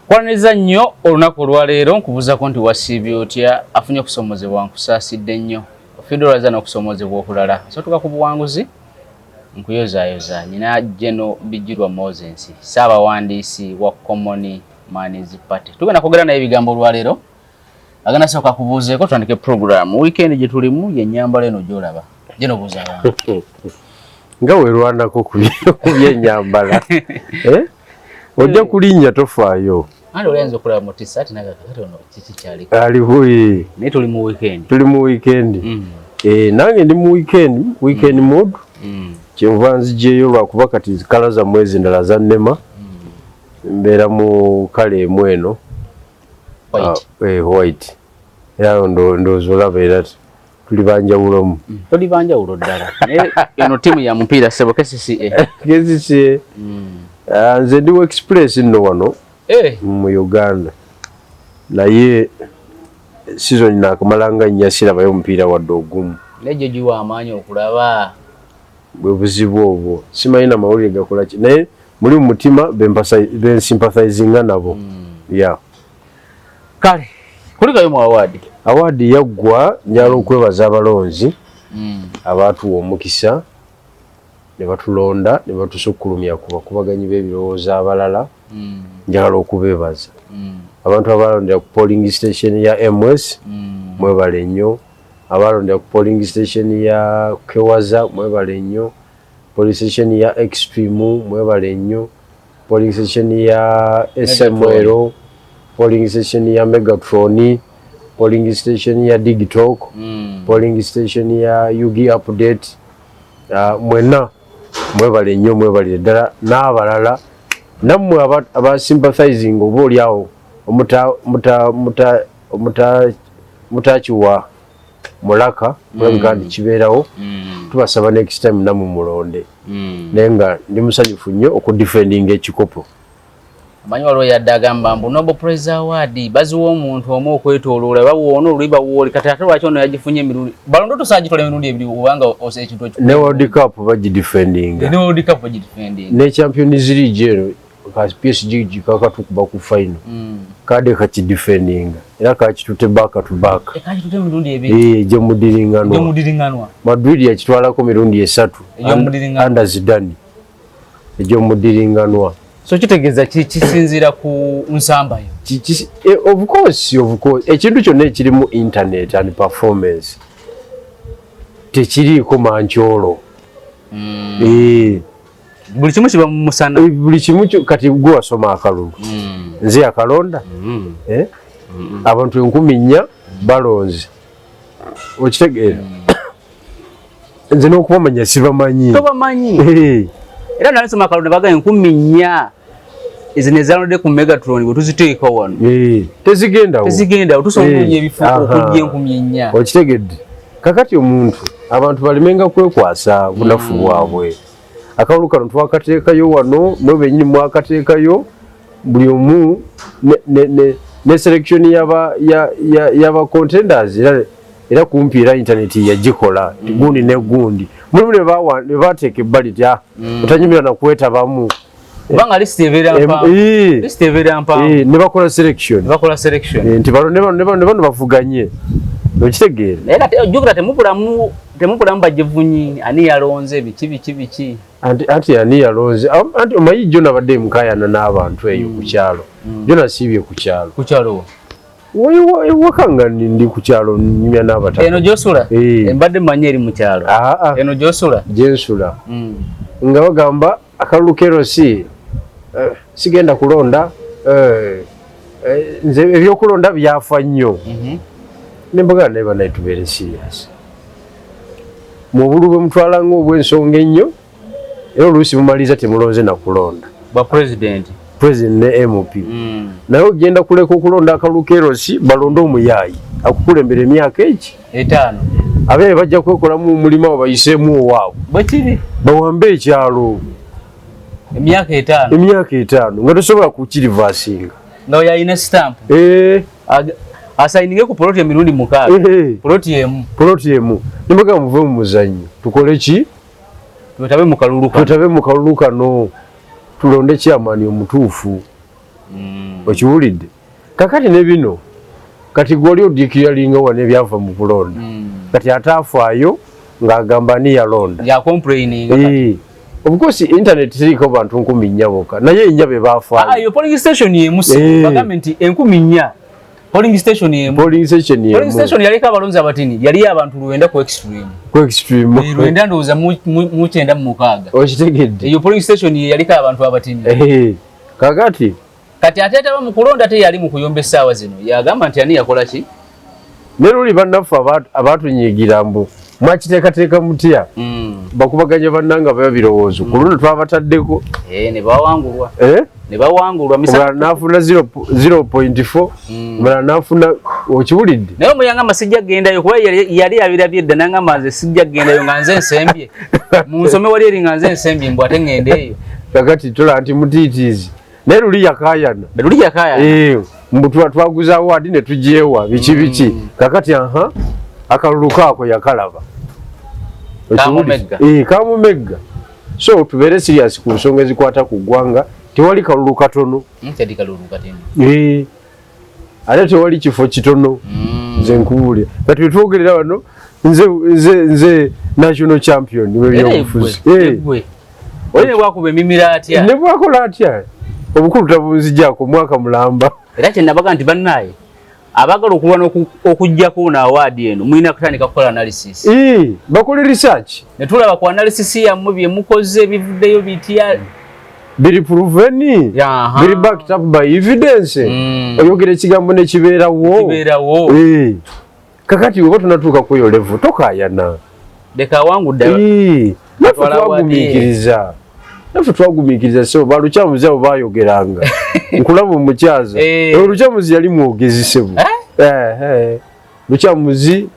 Kwaniriza nnyo olunaku olwaleero, nkubuuzako nti wasiibye otya? Afunye okusomozebwa, nkusaasidde nnyo. Ofiidde olwaza n'okusomozebwa okulala, sotuka ku buwanguzi, nkuyozaayoza. Nyina General Bigirwa Moses, ssaabawandiisi wa Common Man's Party, tugenda kwogera naye ebigambo olwaleero. Agenda sooka kubuuzeeko, tutandike program. Weekend gye tulimu, yennyambala eno gy'olaba. Geno, buuza abantu. Nga werwanako ku byenyambala, eh? Ojja kulinnya, tofaayo. Andi olayinza okulaba mu t-shirt nagakakati ono kiki kyaliko. Aliwo. Naye tuli mu weekend. Tuli mu weekend. Eh, nange ndi mu weekend, weekend mood. Kyenva nzijeeyo lwakuba kati colour zammwe endala zannema. Mbeera mu colour emu eno. White. Ah, white. Era ndowooza olaba era tuli banjawulomu. Toli banjawulo ddala, naye eno ttiimu ya mupiira, ssebo, KCCA. KCCA. Ah, nze ndi wa Express nno wano mu Uganda, naye season nakamala nga nnya sirabayo omupiira wadde ogumu. Naye gyo giwa amaanyi okulaba. Bwe buzibu obwo, simanyi na mawulire gakola ki, naye muli mu mutima bensympathizinga nabo ya. Kale, kulikayo mu award. Award yaggwa. Njala okwebaza abalonzi abaatuwa omukisa ne batulonda ne batusukkulumya ku bakubaganyi b'ebirowoozo abalala. Njagala okubeebaza abantu abalondera ku polling station ya MS, mwebale nnyo. Abalondera ku polling station ya Kewaza, mwebale nnyo. Polling station ya Extreme, mwebale nnyo. Polling station ya SML, polling station ya Megatron, polling station ya Digitalk, polling station ya UG Update, mwenna mwebale nnyo, mwebalire ddala. N'abalala nammwe aba sympathizing oba oli awo mutakiwa mulaka mulabika nti kibeerawo. Tubasaba next time nammwe mulonde. Naye nga ndi musanyufu nnyo okudefendinga ekikopo. Amanyi waliwo yadde agamba mbu Nobel Prize Award baziwa omuntu omu okwetooloola, bawoona oluli bawooli, kati ate lwaki ono yagifunye emirundi? Balondo tosobola gitwala emirundi ebiri obanga ekintu. Ne World Cup bagidefendinga. Ne World Cup bagidefendinga. Ne Champions League eno ka PSG kakatukuba ku final, kade kakidefendinga era kakitute back to back. Kakitute emirundi ebiri. Eh, gyemudiringanwa. Gyemudiringanwa. Madrid yakitwalako mirundi esatu. Egyomudiringanwa. Under Zidane, egyomudiringanwa. So kitegeeza kisinziira ku nsamba yo. Of course, of course. Ekintu kyonna ekirimu internet and performance tekiriiko mankyolo. Eh, Buli kimu kiba mu musana. Buli kimu kati gwe wasoma akalulu, nze akalonda? Eh? Abantu 4000 balonze, okitegeera? Nze n'okubamanya sibamanyi. Tobamanyi. Eh, Era nalisoma akalulu ne bagamba 4000 ezo nezalonde ku Megatron, bwe tuziteeka wano, eh, tezigendawo. Tezigendawo, tusobola okunoonya ebifo okujja 4000. Okitegedde? Kakati omuntu, abantu balemenga kwekwasa bunafu bwabwe. Akalulu kano twakateekayo wano, mwe benyini mwakateekayo, buli omu ne selection yaba contenders era kumpi era internet yagikola gundi ne gundi, mulimu ne bateeka ebbali ti, ah, otanyumira nakwetabamu. Kubanga lisiti ebeera mpanvu. Lisiti ebeera mpanvu. Ne bakola selection. Ne bakola selection. Nti bano ne bano ne bano ne bano bavuganye, okitegeera? Naye kati ojjukira temubulamu bajivunyi, ani yalonze, biki biki biki. Anti ani yalonze? Anti omanyi jjo nabadde mukayana n'abantu eyo ku kyalo. Jjo nasiibye ku kyalo. Ku kyalo? Ewaka nga ndi ku kyalo nyumya n'abataka. Eno gyosula? Eh. Mbadde mmanyi eri mu kyalo. Ah, ah. Eno gyosula? Gyensula. Nga bagamba akalulu kerosi, sigenda kulonda, nze ebyokulonda byafa nnyo. Nembaga naye, banaye, tubeere serious mu obululu bwe mutwala ng'obw'ensonga ennyo, era oluusi mumaliriza temulonze na kulonda. Bwa president. President ne MP. Naye ogenda kuleka okulonda akalulu kerosi, balonde omuyaayi akukulembera emyaka egi 5. Abeere bajja kwekolamu omulimu abo bayiseemu owaabwe. Bwe kiri. Bawambe ekyalo. Emyaka 5. Emyaka 5 nga tosobola kukirivasinga. Nga oyo alina stamp. Eh, Asayininge ku poloti emirundi 6. Poloti emu. Poloti emu. Nimbaga muve mu muzannyo, tukole ki? Twetabe mu kalulu kano. Twetabe mu kalulu kano, tulonde chairman omutuufu. Okiwulidde? Kakati ne bino, kati gwoli odikiralinga wano ebyava mu kulonda. Kati ate afaayo ng'agamba ani yalonda. Ya complaining. Of course internet teriko bantu 4,000 bokka, naye 4 be baafaayo. Ah, yo polling station y'emu, bagambe nti 4,000 polling station y'emu. Polling station y'emu. Polling station yaliko abalonzi abatini, yali abantu 9 ku extreme. Ku extreme. 9 ndowooza mu 96. Okitegedde? Eyo polling station ye yaliko abantu abatini. Kakati kati ate ataba mu kulonda te yali mu kuyomba essaawa zino, yagamba nti ani yakola ki? Ne luli bannaffe abaatunyiigira mbu mwakiteekateeka mutya? Bakubaganya bannanga babirowoozo. Ku luno twabataddeko. Ne bawangulwa. Ne bawangulwa. Omulala n'afuna 0.4, omulala n'afuna, okiwulidde? Naye omuyangamba sijja kugendayo kuba yali abirabye dda, n'angamba nze sijja kugendayo nga nze nsembye. Mu nsome wali eri nga nze nsembye mbu ate ŋŋende eyo. Kakati tola nti mutiitiizi. Naye luli yakaayana. Luli yakaayana. Mbu twaguza award ne tugyewa biki biki. Kakati aha akalulu kaako yakalaba. Kamumegga. Kamumegga. So tubeere serious ku nsonga ezikwata ku ggwanga, tewali kalulu katono. Tewali kalulu katono. Ate tewali kifo kitono. Nze nkubuulira. Kati bwe twogerera wano, nze national champion mu byobufuzi. Oye ne bwakuba emimiro atya? Ne bwakola atya? Obukulu tabunzigyako mwaka mulamba. Era kye nabaga nti bannaye abaagala okulwana okuggyako ono award eno mulina kutandika kukola analysis. Bakole research. Ne tulaba ku analysis yammwe bye mukoze bivuddeyo bitya. Biri proven, biri backed up by evidence. Oyogera ekigambo ne kibeerawo. Kibeerawo. Kakati oba tunatuuka ku eyo level tokaayana. Leka awangudde. Naffe twagumiikiriza. Naffe twagumiikiriza ssebo, balukyamuzi abo baayogeranga. Nkulaba omukyaza. Olukyamuzi yali mwogezi ssebo. Lukyamuzi,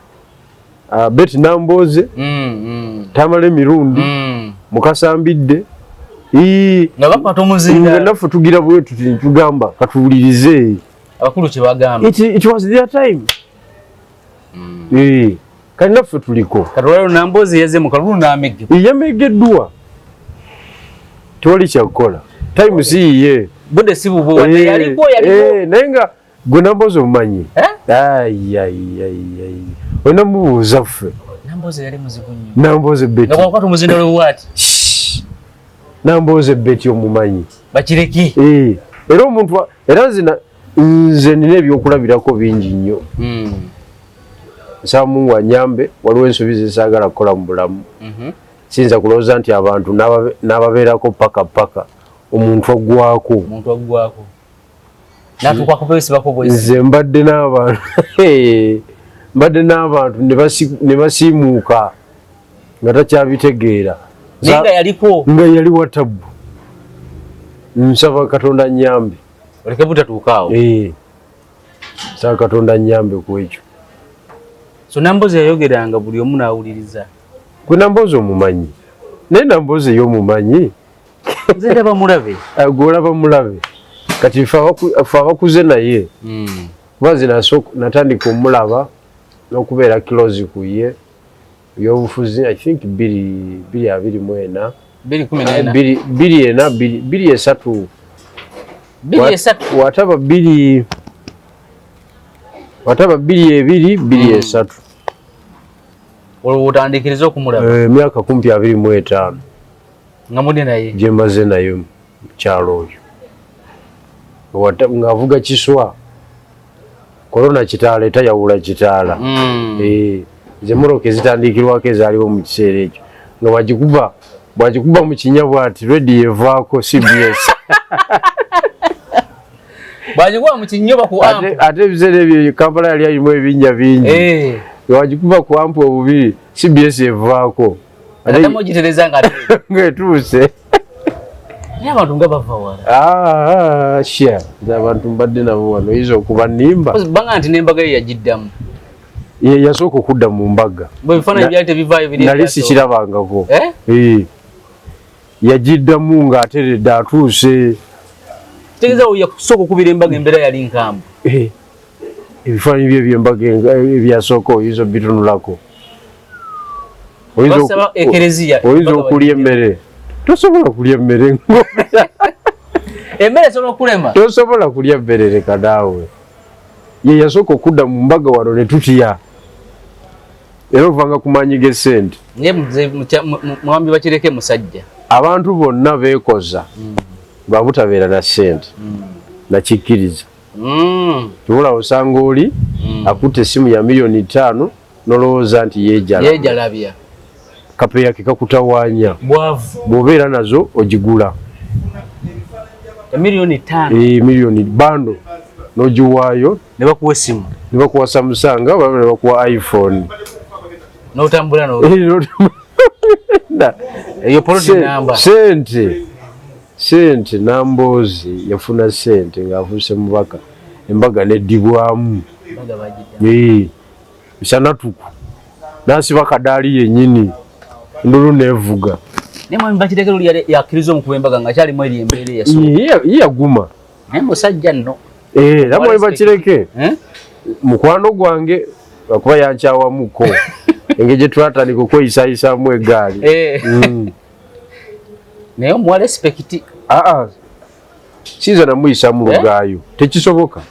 Betty Nambooze, Tamale Mirundi, Mukasa Mbidde. Nga bakwata omuzinga. Nga naffe tugira bwe tuti tugamba katuwulirize. Abakulu kye bagamba. It was their time. Kati naffe tuliko. Kati olwaleero Nambooze yazze mu kalulu n'amegge. Yamegeddwa. Tewali kyakukola. Time si yiye. Budde si bubwo, wadde yaliko, yaliko. Naye nga gwe Nambooze omumanyi. Ai. Olina mubuuza ffe. Nambooze yali muzibu nnyo. Nambooze Betty. Nga bw'akwata omuzinda lwe bw'ati. Nambooze Betty omumanyi. Bakireki. Era omuntu era nze nina ebyokulabirako bingi nnyo. Nsaba Mungu anyambe, waliwo ensobi ze saagala kukola mu bulamu. Siyinza kulowooza nti abantu n'ababeerako paka paka omuntu aggwako. Omuntu aggwako. N'atuuka kubeesibako bwesi. Nze mbadde n'abantu. Mbadde n'abantu ne basiimuuka nga takyabitegeera. Naye nga yaliko. Nga yali wa tabbu. Nsaba Katonda annyambe. Oleke butatuuka awo. Nsaba Katonda annyambe ku ekyo. So Nambooze yayogeranga buli omu n'awuliriza. Gwe Nambooze omumanyi. Naye Nambooze ye omumanyi. Nze ndaba mulabe. Gwe olaba mulabe. Kati ffe abakuze naye. Kuba nze natandika omulaba n'okubeera close ku ye. Ebyobufuzi, I think 2024. 2014. Bbiri, bbiri ena, bbiri, bbiri esatu. Bbiri esatu. Wataba bbiri, wataba bbiri ebiri, bbiri esatu. Olwo otandikiriza okumulaba? Emyaka kumpi 25. Nga muli naye? Gye mmaze naye mu kyalo oyo. Ng'avuga kiswa. Korona kitaala etayawula kitaala. Ze mmotoka ezitandikirwako ezaaliwo mu kiseera ekyo. Nga bw'agikuba mu kinnya bw'ati, rediyo evaako CBS. Bw'agikuba mu kinnya oba ku ampu? Ate ebiseera ebyo Kampala yali erimu ebinnya bingi. Nga bw'agikuba ku ampu obubiri, CBS evaako. Ate mugitereza nga ng'etuuse. Naye abantu nga bava wala. Sure. Nze abantu mbadde nabo wano, oyinza okuba nnimba. Banga nti n'embaga ye yagiddamu. Ye yasooka okudda mu mbaga. Bwe ebifaananyi byali tebivaayo biri Nali ebyasooka. sikirabangako. Yagiddamu ng'ateredde atuuse. Kitegeeza we yasooka okubira embaga embeera yali nkambwe. Ebifaananyi bye eby'embaga ebyasooka oyinza obitunulako. Basaba ekereziya, Oyinza embaga okulya bagidde. emmere. Tosobola kulya emmere. Emmere esobola okulema. Tosobola kulya mmere, leka naawe. Ye yasooka okudda mu mbaga wano ne tutya, era ovanga ku maanyi g'essente. Naye mwami Bakireke musajja. Abantu bonna beekoza lwa butabeera na ssente. Nakikkiriza. Tubula osanga oli akutte essimu ya 5 miliyoni nolowooza nti yeejalabya. Yeejalabya. Kapeya ke kakutawaanya. Bwavu. Bw'obeera nazo ogigula. 5 miliyoni. Miliyoni bando n'ogiwaayo. Ne bakuwa essimu. Ne bakuwa Samsung oba ne bakuwa iPhone. N'otambula no. Eyo poloti namba. Sente Namboozi yafuna sente ng'afuuse mubaka, embaga neddibwamu. Embaga bagidda. Misanatuku n'asiba kadaali yennyini, ndulu nevuga. Naye mwami Bakireke luli yakkiriza omukuba embaga nga kyalimu eri embeera eyasooka. Ye yaguma. Naye musajja nno. Era mwami Bakireke Eh? mukwano gwange, lwakuba yankyawamuko engeri gye twatandika okweyisayisaamu egaali. Naye omuwa respect. Aa, siyinza namuyisa mu Eh? lugaayo, tekisoboka,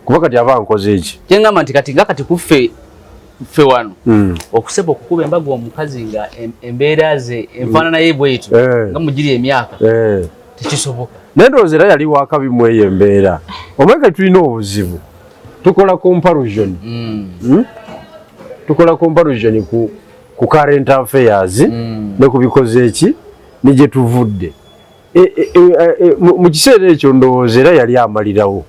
kuba kati aba nkoze eki? Kyengamba nti kati nga kati kuffe ffe wano okuseba okukuba embaga omukazi nga embeera ze enfaanana ye bwetyo nga mugiri emyaka tekisoboka. Naye ndowooza era yali wakabi mu eyo embeera. Omanyi kati tulina obuzibu, tukola comparison. Tukola comparison ku current affairs ne ku bikoze eki ne gye tuvudde. Mu kiseera ekyo ndowooza era yali amalirawo.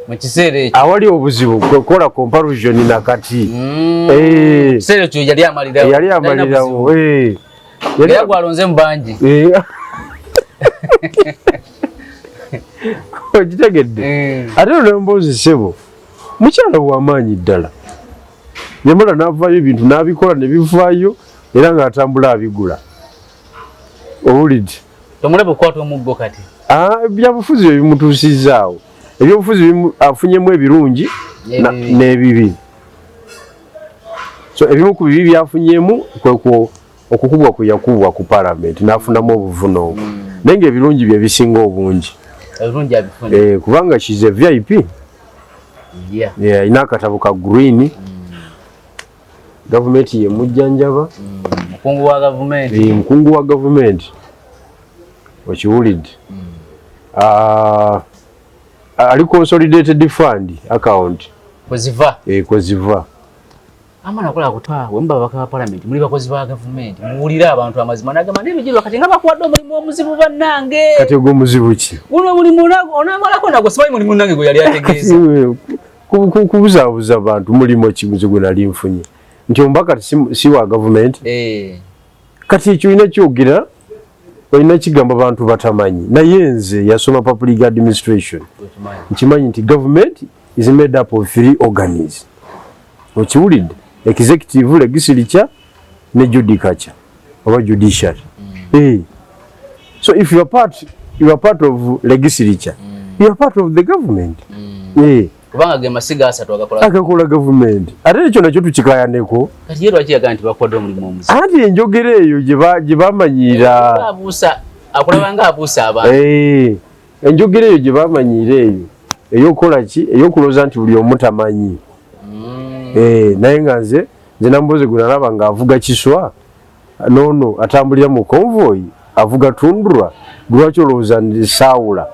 Mu kiseera ekyo. Awali obuzibu kukola comparison nakati. Kiseera ekyo yali amalirawo. Yali amalirawo. Era gwalonze mu bangi. Okitegedde? Ate olwemboozi, ssebo, mukyala w'amaanyi ddala, yamala n'avaayo ebintu n'abikola ne bivaayo, era ng'atambula abigula, owulidde? Tomulaba okukwata omuggo kati? Ah, ebyabufuzi bye bimutuusizaawo. Ebyobufuzi afunyemu ebirungi N'ebibi. N'ebibi. So ebimu ku bibi byafunyemu kwekwo okukubwa kwe yakubwa ku palamenti n'afunamu obuvune obwo, naye ng'ebirungi bye bisinga obungi. Ebirungi abifunye. Kubanga she's a VIP. Yeah, alina akatabo ka green, gavumenti yemujjanjaba. Mukungu wa gavumenti. Mukungu wa gavumenti, okiwulidde? Ah, ali consolidated fund account. Kweziva. Kweziva. Amala akola kutwa we muba babaka ba palamenti, muli bakozi ba gavumenti, muwulire abantu amazima. Nagamba n'ebijirwa kati nga bakuwadde omulimu omuzibu, bannange. Kati ogwo muzibu ki? Guno omulimu onaamalako nagwo, simanyi mulimu nange gwe yali ategeeza. Kubuzaabuza bantu, mulimu ki muzibu gwe nali nfunye nti omubaka si wa gavumenti? Kati ekyo olina kyogera, olina kigamba bantu batamanyi, naye nze yasoma public administration Okimanyi. Nkimanyi nti government is made up of three organs, okiwulidde? Executive, legislature ne judicature oba judiciary. So if you are part of legislature, you are part of the government. Kubanga ge masiga asatu agakola Agakola government. Ate ekyo nakyo tukikayaneko. Kati ye lwaki yagamba nti bakuwadde omulimu omuzibu? Anti enjogera eyo gye bamanyiira. Abuusa, akulaba nga abuusa abantu. Enjogera eyo gye bamanyiira eyo ey'okukola ki, ey'okulowooza nti buli omu tamanyi. Naye nga nze Nambooze gwe nalaba ng'avuga kiswa noono atambulira mu convoy avuga Tundra, lwaki olowooza saawula?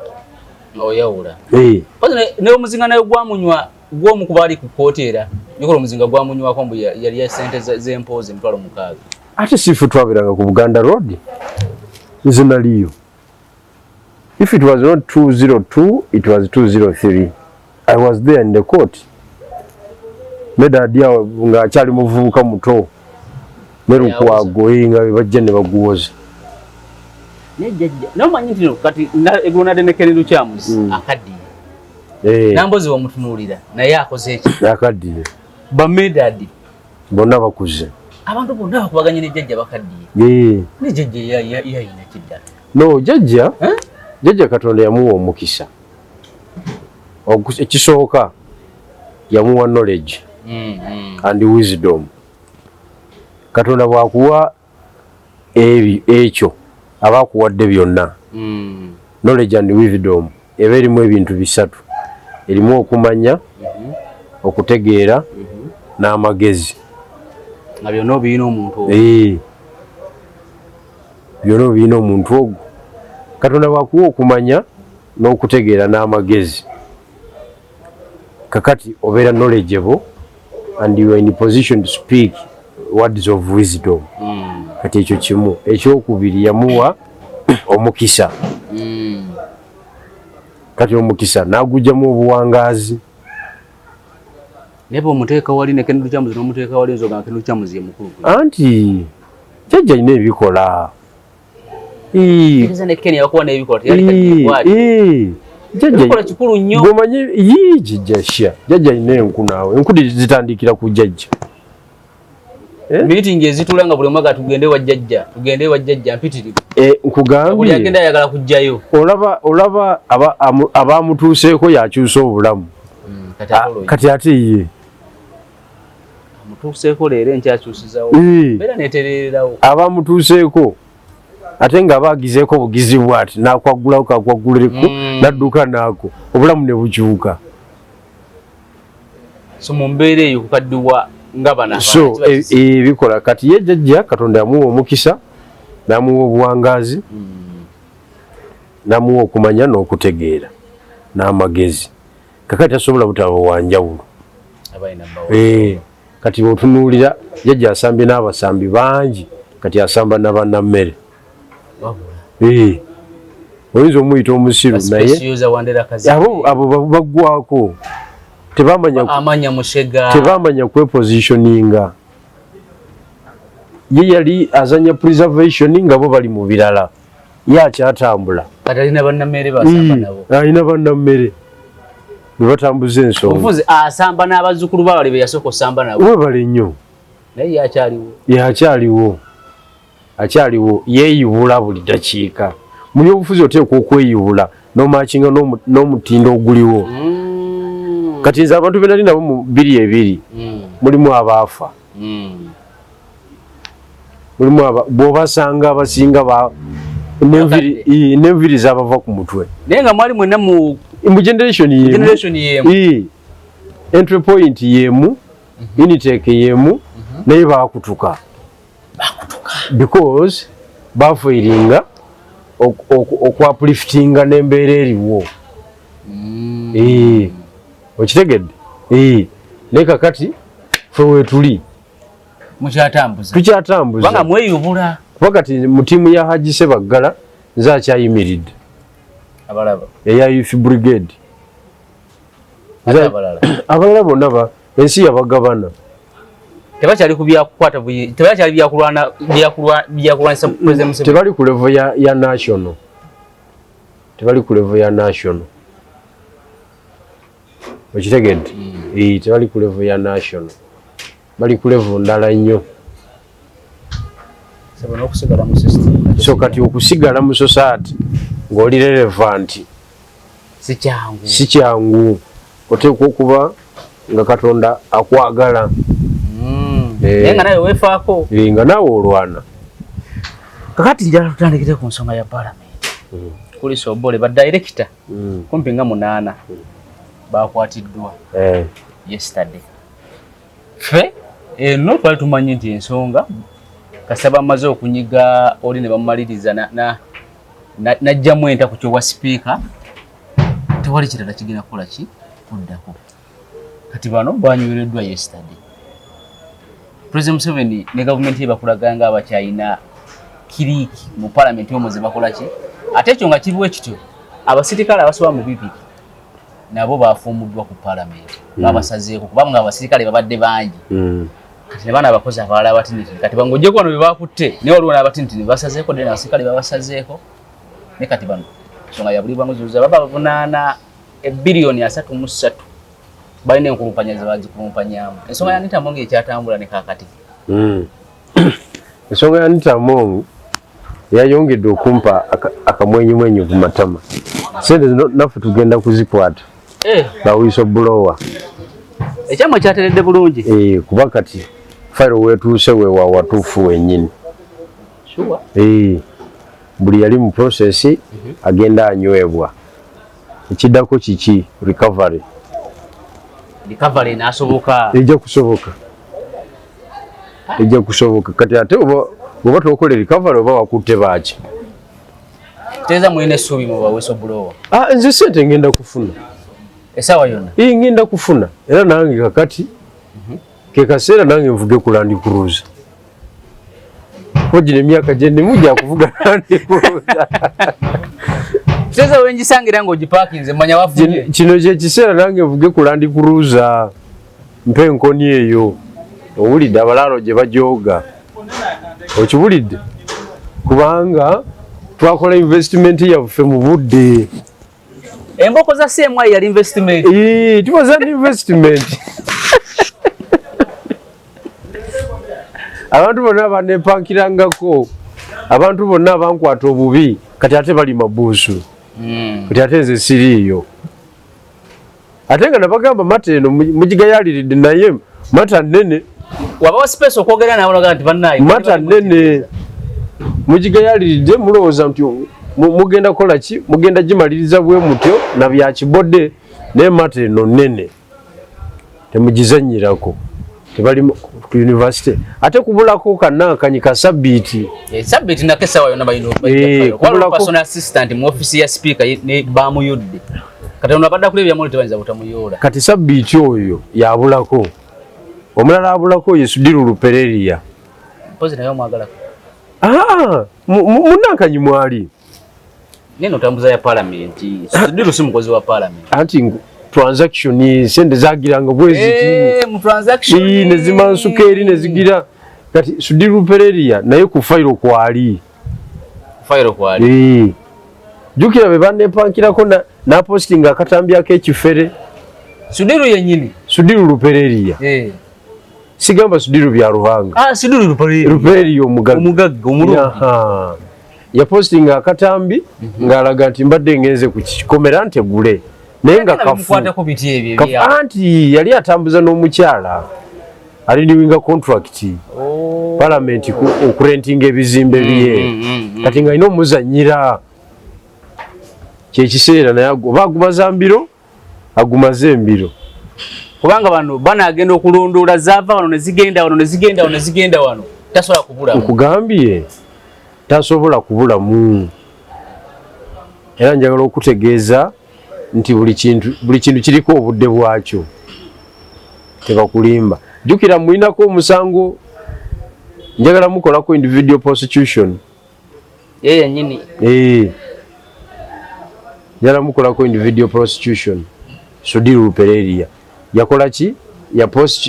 Oyawula. Ne omuzinga nayo gwamunywa gwomu kuba ali ku kkooti, era nikola omuzinga gwamunywako mbu yali ya sente z'empoozi 60,000. Ate sife twabeeranga ku Buganda Road, nze naliyo. If it was not 202, it was 203. I was there in the court. Medadi awo ng'akyali muvubuka muto ne Lukwago, nga bajja ne baguwoza. Naye jjajja naye omanyi nti no kati eggulo nadde ne Kenny Lukyamuzi akaddiye. Nambozi wamutunuulira naye akoze eki? Akaddiye. Bamedadi bonna bakuze. Abantu bonna bakubaganye ne jjajja bakaddiye. Ne jjajja yayina kiddala. No, jjajja Eh? jjajja Katonda yamuwa omukisa. Ekisooka yamuwa knowledge and wisdom. Katonda bw'akuwa ekyo aba akuwadde byonna. Knowledge and wisdom eba erimu ebintu bisatu, erimu okumanya, okutegeera n'amagezi. Nga byonna obiyina omuntu ogwo. Byonna obiyina omuntu ogwo. Katonda bwakuwa okumanya n'okutegeera n'amagezi, kakati obeera knowledgeable and you are in position to speak words of wisdom. Kati ekyo kimu. Ekyokubiri, yamuwa omukisa. Kati omukisa n'agugyamu obuwangaazi. Naye bw'omuteeka wali ne Kennedy Lukyamuzi n'omuteeka wali, nzoga nga Kennedy Lukyamuzi ye mukulu. Anti jjajja alina ebikola. Tegeeza ne Ken yakuwa n'ebikola, teyali kati Jjajja ebikola kikulu nnyo. Gwomanyi yii jjajja sha jjajja alina enku naawe, enku zitandikira ku jjajja. Meeting ezituula nga buli omu aga tugende wa jjajja, tugende wa jjajja, mpitirivu. Buli Nkugambye agenda ayagala kujjayo. Olaba abamutuuseeko yakyusa obulamu. Kati ate olwo Kati ate ye amutuuseeko leero, enkyakyusizawo, beera neeterererawo. Abamutuuseeko ate nga abagizeeko bugizi bwati n'akwaggulawo kakwaggulireko, n'adduka naako, obulamu ne bukyuka. So mu mbeera eyo kukaddiwa nga bano so kiba kizibu. Ebikola kati ye jjajja Katonda yamuwa omukisa, n'amuwa obuwangaazi, n'amuwa okumanya n'okutegeera n'amagezi. Kakati tasobola butaba wanjawulo. Aba alina bbawo. Kati bw'otunuulira jjajja asambye n'abasambi bangi, kati asamba n'abannammere. Wabula. Oyinza omuyita omusiru naye Specioza Wandera Kazi. Abo baggwako, tebamanya Amanya Mushega. Tebamanya kwepositioninga. Ye yali azanya preservation nga bo bali mu birala, ye akyatambula. Kati alina bannammere basamba nabo. Alina bannammere bwe batambuza ensonga. Omufuzi asamba n'abazzukulu baabwe be yasooka osamba nabo. Webale nnyo. Naye ye akyaliwo. Ye akyaliwo, akyaliwo, yeeyubula buli dakiika. Mu byobufuzi oteekwa okweyubula n'omakinga n'omutindo oguliwo. Kati nze abantu be nali nabo mu 20 mulimu abaafa, mulimu bw'obasanga abasinga n'enviiri zabava ku mutwe. Naye nga mwali mwenna mu mu generation yemu. Generation yemu. Entry point yemu, intake yemu, naye bakutuka. Bakutuka. Because bafailinga okuupliftinga n'embeera eriwo. Okitegedde? Naye kakati ffe weetuli. Mukyatambuza. Tukyatambuza. Kubanga mweyubula. Kuba kati mu ttiimu ya Haji Sebaggala nze akyayimiridde. Abalaba. Eya Youth Brigade. Ate abalala? Abalala bonna ba ensi yabagabana. Tebakyali ku byakukwata, tebakyali byakulwana, byakulwanyisa President Museveni. Tebali ku level ya national. Tebali ku level ya national. Okitegedde? Tebali ku level ya national. Bali ku level ndala nnyo. Sebo n'okusigala mu system. So kati okusigala mu society ng'oli relevant si kyangu. Si kyangu. Oteekwa okuba nga Katonda akwagala. Naye nga nawe weefaako. Nga naawe olwana. Kakati njagala tutandikire ku nsonga ya parliament. Kuli Sobole ba director kumpi nga 8 bakwatiddwa yesterday. Ffe eno twali tumanyi nti ensonga kasita bamaze okunyiga oli ne bamumaliriza n'ajjamu enta ku kyobwa sipiika, tewali kirala kigenda kukola ki kuddako. Kati bano banywereddwa yesterday. President Museveni ne gavumenti ye bakulaga nga abakyalina kiriiki mu palamenti omwo ze bakola ki, ate ekyo nga kiriwo ekityo, abasirikale abasoba mu 200 nabo bafuumuddwa ku palamenti. Babasazeeko kubanga abasirikale babadde bangi. Kati ne bano abakozi abalala abatinitini, kati bang'ogyeko bano be bakutte, naye waliwo n'abatinitini basazeeko ddene, abasirikale babasazeeko. Ne kati bano ensonga ya buli bwanguzi baba bavunaana ebbiliyoni 33, balina enkulumpanya ze bazikulumpanyaamu. Ensonga ya Anita Among ekyatambula ne kaakati. Ensonga ya Anita Among yayongedde okumpa akamwenyumwenyu ku matama. Sente zino naffe tugenda kuzikwata. Ba whistleblower. Ekyamwe kyateredde bulungi. Kuba kati fayiro weetuuse weewa watuufu wennyini. Sure. Buli yali mu process agenda anywebwa. Ekiddako kiki? Recovery. Recovery nasoboka. Ejja kusoboka, ejja kusoboka. Kati ate oba tokola recovery, oba wakutte baaki? Teeza mulina essuubi mu ba whistleblower? Ah, nze sente ngenda kufuna. Essaawa yonna. Ii, ngenda kufuna. Era nange kakati ke kaseera nange nvuge ku Land Cruiser, kuba gino emyaka gye ndimu gya kuvuga Land Cruiser. Teeza wengisangira ng'ogipaakinze manya wafunye. Kino kye kiseera nange nvuge ku Land Cruiser, mpe enkoni eyo. Owulidde abalaalo gye bajooga? Okiwulidde? Kubanga twakola investment yaffe mu budde. Emboko za CMI yali investment. It was an investment. Abantu bonna banepankirangako, abantu bonna bankwata obubi, kati ate bali mabuusu. Kati ate nze siriiyo, ate nga nabagamba matter eno mugigayaliridde, naye matter nene. Wabawa space okwogera nawe olaga nti bannaye. Matter nene, mugigayaliridde. Mulowooza nti mugenda kukola ki? Mugenda gimaliriza bwe mutyo na bya kibodde, naye matter eno nene, temugizanyirako. Tebali ku university, ate kubulako kanankanyi ka sabbiiti. Sabbiiti nako essaawa yonna balina. Kubulako. Personal assistant mu office ya speaker ne bamuyodde, kati ono abadde akula ebyamuli tebayinza butamuyoola. Kati sabbiiti oyo yabulako, omulala abulako ye Sudiru Lupereria. Mpozi naye omwagalako. Ah, munankanyi mwali. Nene otambuza ya palamenti, Sudiru si mukozi wa palamenti. Anti transaction sente zagiranga bweziti. Mu transaction. Ne zimansuka eri ne zigira. Kati Sudiru Lupereria naye ku fayiro kwali. Fayiro kwali. Jjukira be banepankirako napostinga akatambi ak'ekifere. Sudiru yennyini. Sudiru Lupereria. Sigamba Sudiru bya Ruhanga. Ah, Sudiru Lupereria. Lupereria omugagga. Omugagga omulungi. Aha. Yapostinga akatambi ng'alaga nti mbadde ngenze ku kikomera ntegule, naye nga kafu. Bimukwatako biti ebyo? Kafu. Anti yali atambuza n'omukyala arenewinga contract. Oh. Palamenti okurentinga ebizimbe bye. Kati nga alina omuzanyira kyekiseera, naye oba agumaza mbiro, agumaze embiro. Kubanga bano banagenda okulondoola zaava wano ne zigenda wano ne zigenda wano ne zigenda wano, tasobola kubulamu. Nkugambye tasobola kubulamu. Era njagala okutegeeza nti buli kintu kiriko obudde bwakyo, tebakulimba. Jjukira mulinako omusango, njagala mukolako individual prosecution. Ye yennyini. Eh. Njagala mukolako individual prosecution. Sudiru Lupereria yakola ki?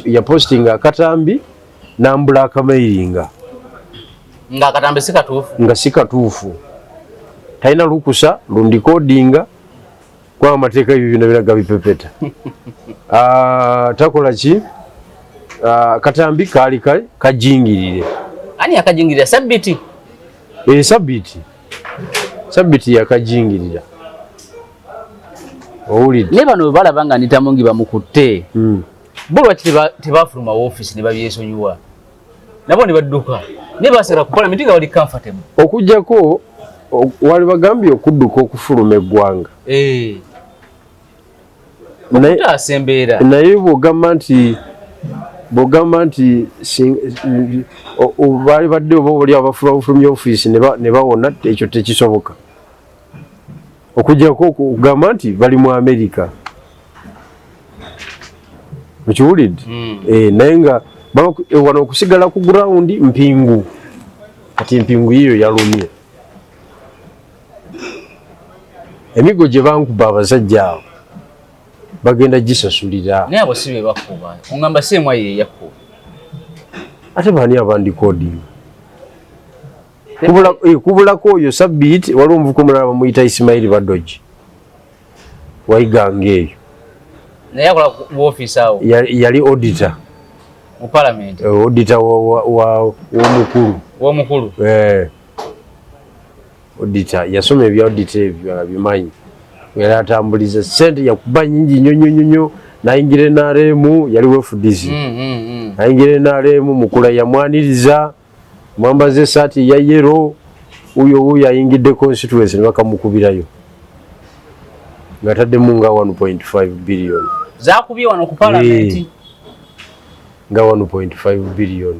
Yapostinga akatambi nambula akamairinga. Nga akatambi si katuufu. Nga si katuufu, talina lukusa lundikodinga, kuba amateeka ebyo byonna biraga bipepeta. Ah, takola ki? Ah, katambi kaali kajingirire. Ani akajingirira? Sabiti? E, Sabiti, Sabiti yakajingirira, owulidde? Naye bano bwe balaba nga Nitamungi bamukutte, bo lwaki tebafuluma woofiisi ne babyesonyiwa nabo ne badduka, naye basigala ku palamenti nga bali comfortable? Okuggyako wali bagambye okudduka okufuluma eggwanga. Okutaasa embeera. Naye bw'ogamba nti baali badde oba oli abafuluma bufulumya ofiisi ne bawona, ekyo tekisoboka, okuggyako okugamba nti bali mu Amerika, okiwulidde? Eh, naye nga wano okusigala ku ground mpingu, kati empingu yiyo yalumye. Emigo gye bankuba abasajja abo bagenda gisasulira. Naye abo si be bakuba, oŋŋamba seemwa ye yakkuba? Ate baani abandikodinga? Kubulako oyo Sabiti, waliwo omuvuka omulala bamuyita Isimaili Badoji waiganga eyo. Naye akola ku woofiisi awo? Yali auditor. Mu palamenti? Auditor w'omukulu. W'omukulu. Auditor, yasoma ebya audit ebyo abimanyi. Yali atambuliza sente, yakuba nyingi nnyo nnyo nnyo nnyo, nayingira NRM, yali WFDC. Nayingira NRM, Mukula yamwaniriza, mwambaza esaati eya yellow. Uyo wuyo ayingidde constituency ne bakamukubirayo ng'ataddemu nga 1.5 billion. Zakubye wano ku palamenti. Nga 1.5 billion.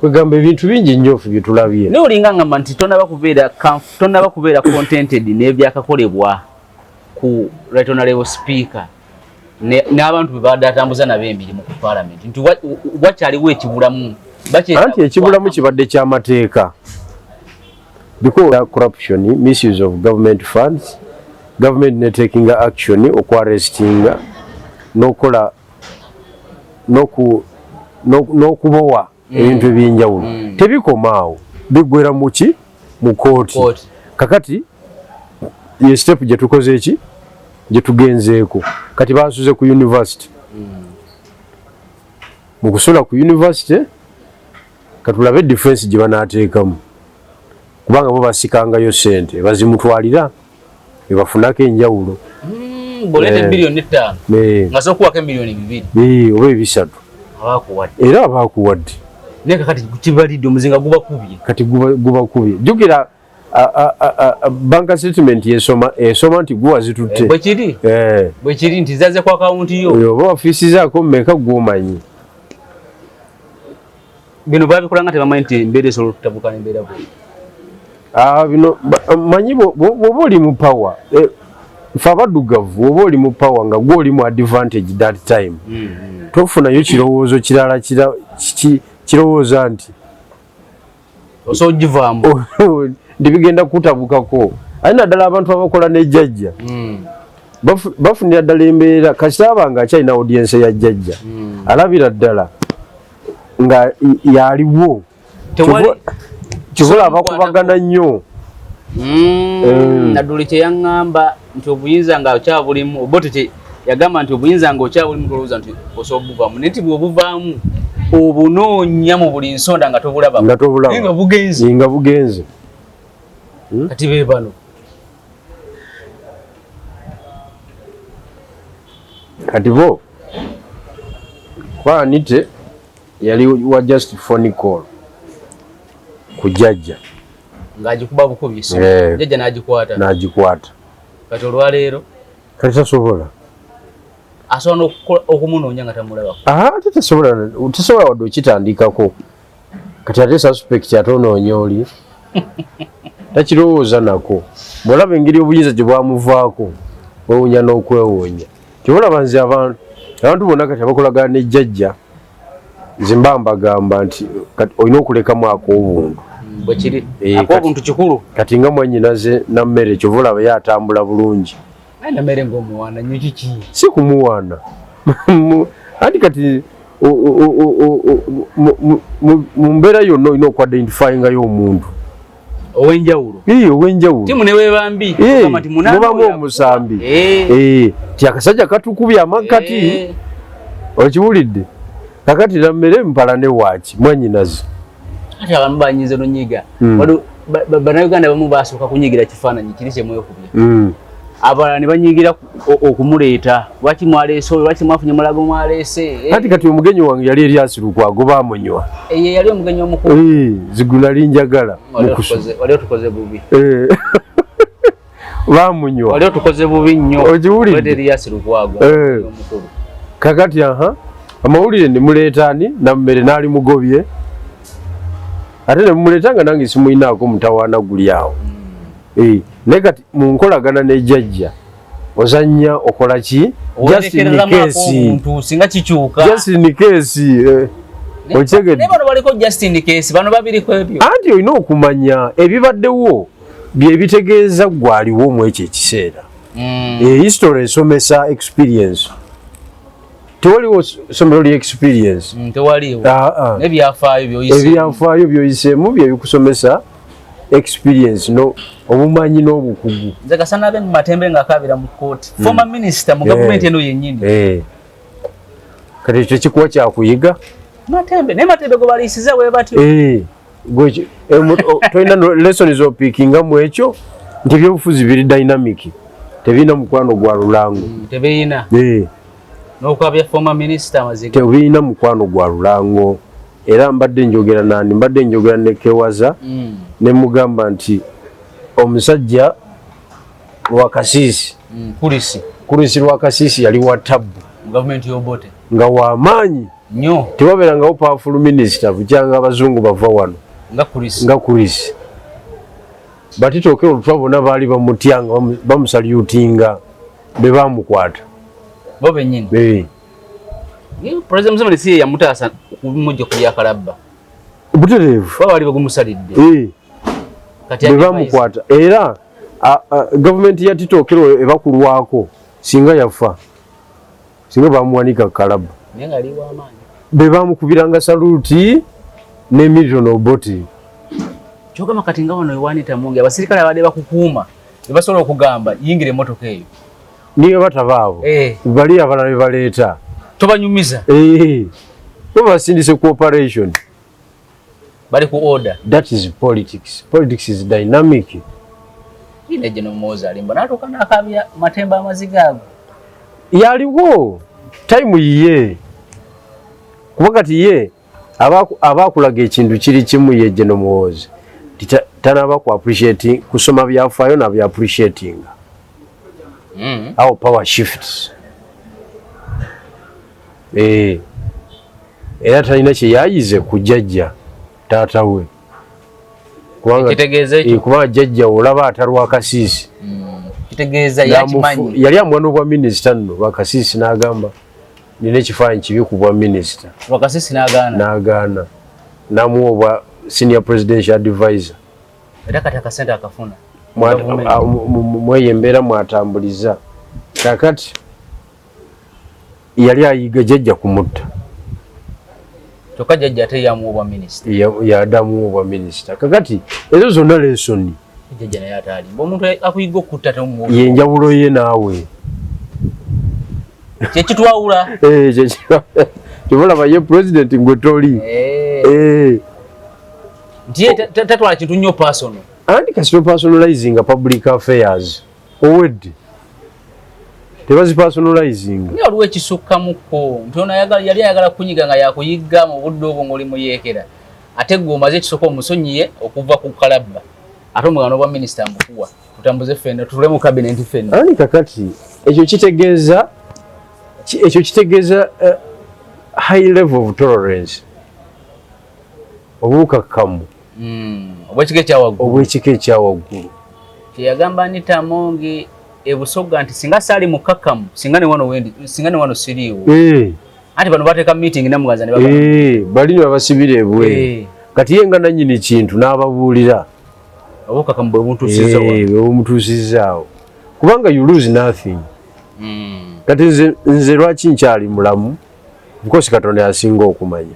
Kwegamba ebintu bingi nnyo ffe bye tulabye. Naye olinga ngamba nti tonaba kubeera contented n'ebyakakolebwa ku right honorable speaker n'abantu be badde atambuza nabo emirimu ku palamenti, nti wakyaliwo ekibulamu. Anti ekibulamu kibadde kyamateeka, because corruption, misuse of government funds, government ne taking action okwarrestinga n'okukola n'okubowa ebintu ebyenjawulo. Tebikomaawo, biggwera muki? Mu kooti. Kakati ye step gye tukoze eki gye tugenzeeko kati, basuze ku university. Mu kusula ku university, katulabe defense gye banaateekamu, kubanga bo basikangayo sente bazimutwalira ebafunako enjawulo. Bw'oleeta 5 biliyoni nga sokuwako 2 emiliyoni Oba 3. Abakuwadde. Era abakuwadde. Naye kakati kibalidde, omuzinga gubakubye. Kati gubakubye. Jjukira bank statement esoma esoma nti guwa zitutte. Bwekiri. Bwekiri nti zaze ku akawunti yo. Oyo oba wafiisizaako mmeka gw'omanyi. Bino babikola nga tebamanyi nti embeera esobola okutabuka nembeera bwe. Ah, bino manyi bw'oba oli mu power, ffe abaddugavu, bw'oba oli mu power nga gwe oli mu advantage that time, tofunayo kirowoozo kirala kirowooza nti osobola ogivaamu. Nti bigenda kutabukako. Ate naddala abantu abakola nejjajja bafunira ddala embeera. Kasita aba nga akyalina audience ya jjajja, alabira ddala nga yaliwo. Kivula abakubagana nnyo. Nadduli kyeyaŋŋamba nti obuyinza nga okyabulimu, obote yagamba nti obuyinza nga okyabulimu tolowooza nti osobola obuvaamu, naye nti bw'obuvaamu obunoonya mu buli nsonda nga tobulaba. Nga tobulaba. Naye nga bugenze. Nga bugenze. Kati be bano. Kati bo kwanite yali wa just phone call ku jjajja. Ng'agikuba bukubi essimu. Jjajja n'agikwata. N'agikwata. Kati olwaleero? Kati tasobola. Asobola okumunoonya nga tamulabako. Ate tasobola, tasobola wadde okitandikako. Kati ate suspect ate onoonya oli takirowooza nako. Bw'olaba engeri obuyinza gye bwamuvaako, wewuunya n'okwewuunya. Kyolaba nze abantu bonna kati abakolagana ne jjajja, nze mba mbagamba nti kati olina okulekamu ak'obuntu. Bwekiri. Ak'obuntu kikulu. Kati nga mwannyinaze Nammere, kyova olaba ye atambula bulungi. Naye Nammere ng'omuwaana nnyo, kiki? Si kumuwaana, anti kati mu mbeera yonna olina okuidentifyingayo omuntu ow'enjawulo. Ow'enjawulo. Timu ne weebambi. Mubamu omusambi ti akasajja katukubye amakkati, okiwulidde? Kakati Nammere mpala ne waaki mwannyinaze. Ati abamu banyize nonyiga. Bannayuganda bamu basooka kunyigira kifaananyi kiri kyemwekubye, abalala ne banyigira okumuleeta. Lwaki mwaleese oyo? Lwaki mwafunye mulago mwaleese? Kati kati omugenyi wange yali Erias Lukwago, bamunywa. Ye yali omugenyi omukulu. Zigu nali njagala. Wali otukoze bubi. Bamunywa. Wali otukoze bubi nnyo. Okiwulidde? Erias Lukwago omukulu. Kakati aha amawulire ne muleeta ani, Nammere n'ali mugobye, ate ne mumuleeta nga nange simuyinaako mutawaana guli awo. Naye kati mu nkolagana ne jjajja ozannya okola ki? Just in case. Singa kikyuka. Just in case. Okitegedde? Bano baliko just in case, bano babiriko ebyo. Anti olina okumanya ebibaddewo bye bitegeeza gwaliwo mu ekyo ekiseera. History esomesa experience. Tewaliwo ssomero lya experience. Tewaliwo. N'ebyafaayo by'oyiseemu. Ebyafaayo by'oyiseemu bye bikusomesa experience no obumanyi n'obukugu. Nze kasana abe mu Matembe ng'akaabira mu kkooti, former minister mu gavumenti eno yennyini. Kati ekyo kikuwa kyakuyiga. Matembe naye Matembe gwe baliisiza bwe batyo. Tolina lesson z'opickingamu ekyo nti ebyobufuzi biri dynamic, tebirina mukwano gwa lulango. Tebirina. N'okukabya former minister amaziga. Tebirina mukwano gwa lulango. Era mbadde njogera nani, mbadde njogera ne Kewaza, ne mugamba nti omusajja Lwakasiisi, Kulisi. Kulisi Lwakasiisi yali wa tabbu mu gavumenti y'Obote, nga wamaanyi nnyo. Tewabeerangawo powerful minister bukyanga abazungu bava wano nga Kulisi. Nga Kulisi. Batitooke olutwa bonna baali bamutya nga bamusalutinga, be bamukwata. Bo bennyini? Eh. President Museveni si ye yamutaasa okumujja ku byakalabba? Butereevu. Kuba baali bagumusalidde. Eh. Kati bwe advice- bamukwata era gavumenti ya Tito Okello ebakulwako singa yafa, singa bamuwanika kalaba. Naye nga ali w'amaanyi. Be bamukubiranga saluti ne Milton Obote. Kyogamba kati nga wano ewanita mungi abasirikale abadde bakukuuma tebasobola okugamba yingira emmotoka eyo? Niyo batabaabo. Eh. Bali abalala be baleeta. Tobanyumiza. Eh. Bo basindise cooperation. Bali ku order. That is politics. Politics is dynamic. Ine gino Muhoozi alimba n'atuuka n'akaabya Matemba amaziga ago. Yaliwo time yiye, kuba kati ye aba akulaga ekintu kiri kimu. Ye Geno Muhoozi tanaba ku appreciating, kusoma byafaayo nabya appreciating how power shifts. Eh, era talina kye yayize ku jjajja taata we, kubanga Kitegeeza ekyo? Eh, kubanga jjajja olaba atalwa Kasiisi. Kitegeeza yakimanyi. Yali amuwa n'obwa minisita nno Lwakasiisi n'agamba nina ekifaananyi kibi ku bwa minisita. Lwakasiisi n'agaana. N'agaana, n'amuwa obwa senior presidential advisor. Era kati akasente akafuna. Mweyo embeera mwatambuliza. Kakati yali ayiga jjajja kumutta. Kyokka jjajja ate yamuwa obwa minisita. Yadamuwa obwa minisita. Kakati ezo zonna lesson. Jjajja naye ate alimba, omuntu akuyiga okutta temuwa. Yenjawulo ye naawe. Kyekitwawula. Eh, kyebulaba ye president ngwe toli. Eh. Eh. Nti ye tatwala kintu nnyo personal. Anti kasito personalizing public affairs owedde, tebazipersonalizing. Naye waliwo ekisukkamukko nti ono yali ayagala kunyiga nga yakuyigga mu budde obwo ng'oli muyeekera, ate gwe omaze ekisooka omusonyiye okuva ku kalabba, ate omugano bwa minisita mbukuwa tutambuze ffenna, tutule mu kabineti ffenna. Ani kakati ekyo kitegeeza high level of tolerance, obukakkamu. Obwekika ekyawaggulu. Obwekika ekyawaggulu. Kyeyagamba Anita Amongi ebusoga nti singa saali mukakkamu, singa ne wano wendi, singa ne wano siriiwo. Anti bano bateeka meeting Namuganza ne bagamba Eh, bali ne babasibira ebweru. Kati ye nga nannyini kintu n'ababuulira. Obukakkamu bwe buntuusizza wano. Eh, bwe bumutuusizaawo, kubanga you lose nothing. Kati nze lwaki nkyali mulamu? Of course Katonda yasinga okumanya.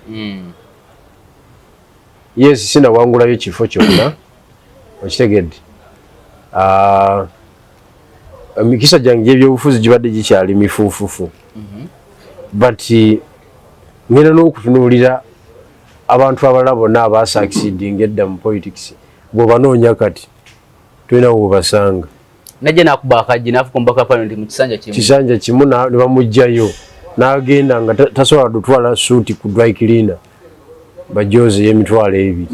Yes, sinawangulayo kifo kyonna, okitegedde? Ah, emikisa gyange gyebyobufuzi gibadde gikyali mifuufufu, but ngenda n'okutunuulira abantu abalala bonna abasucceedinga edda mu politics, bw'obanoonya kati tolina wobasanga. Najja n'akuba akajji n'afuka omubaka wa parliament mu kisanja kimu. Kisanja kimu ne bamugjayo n'agenda nga tasobola kutwala suuti ku dry cleaner bajoze y'emitwalo 2.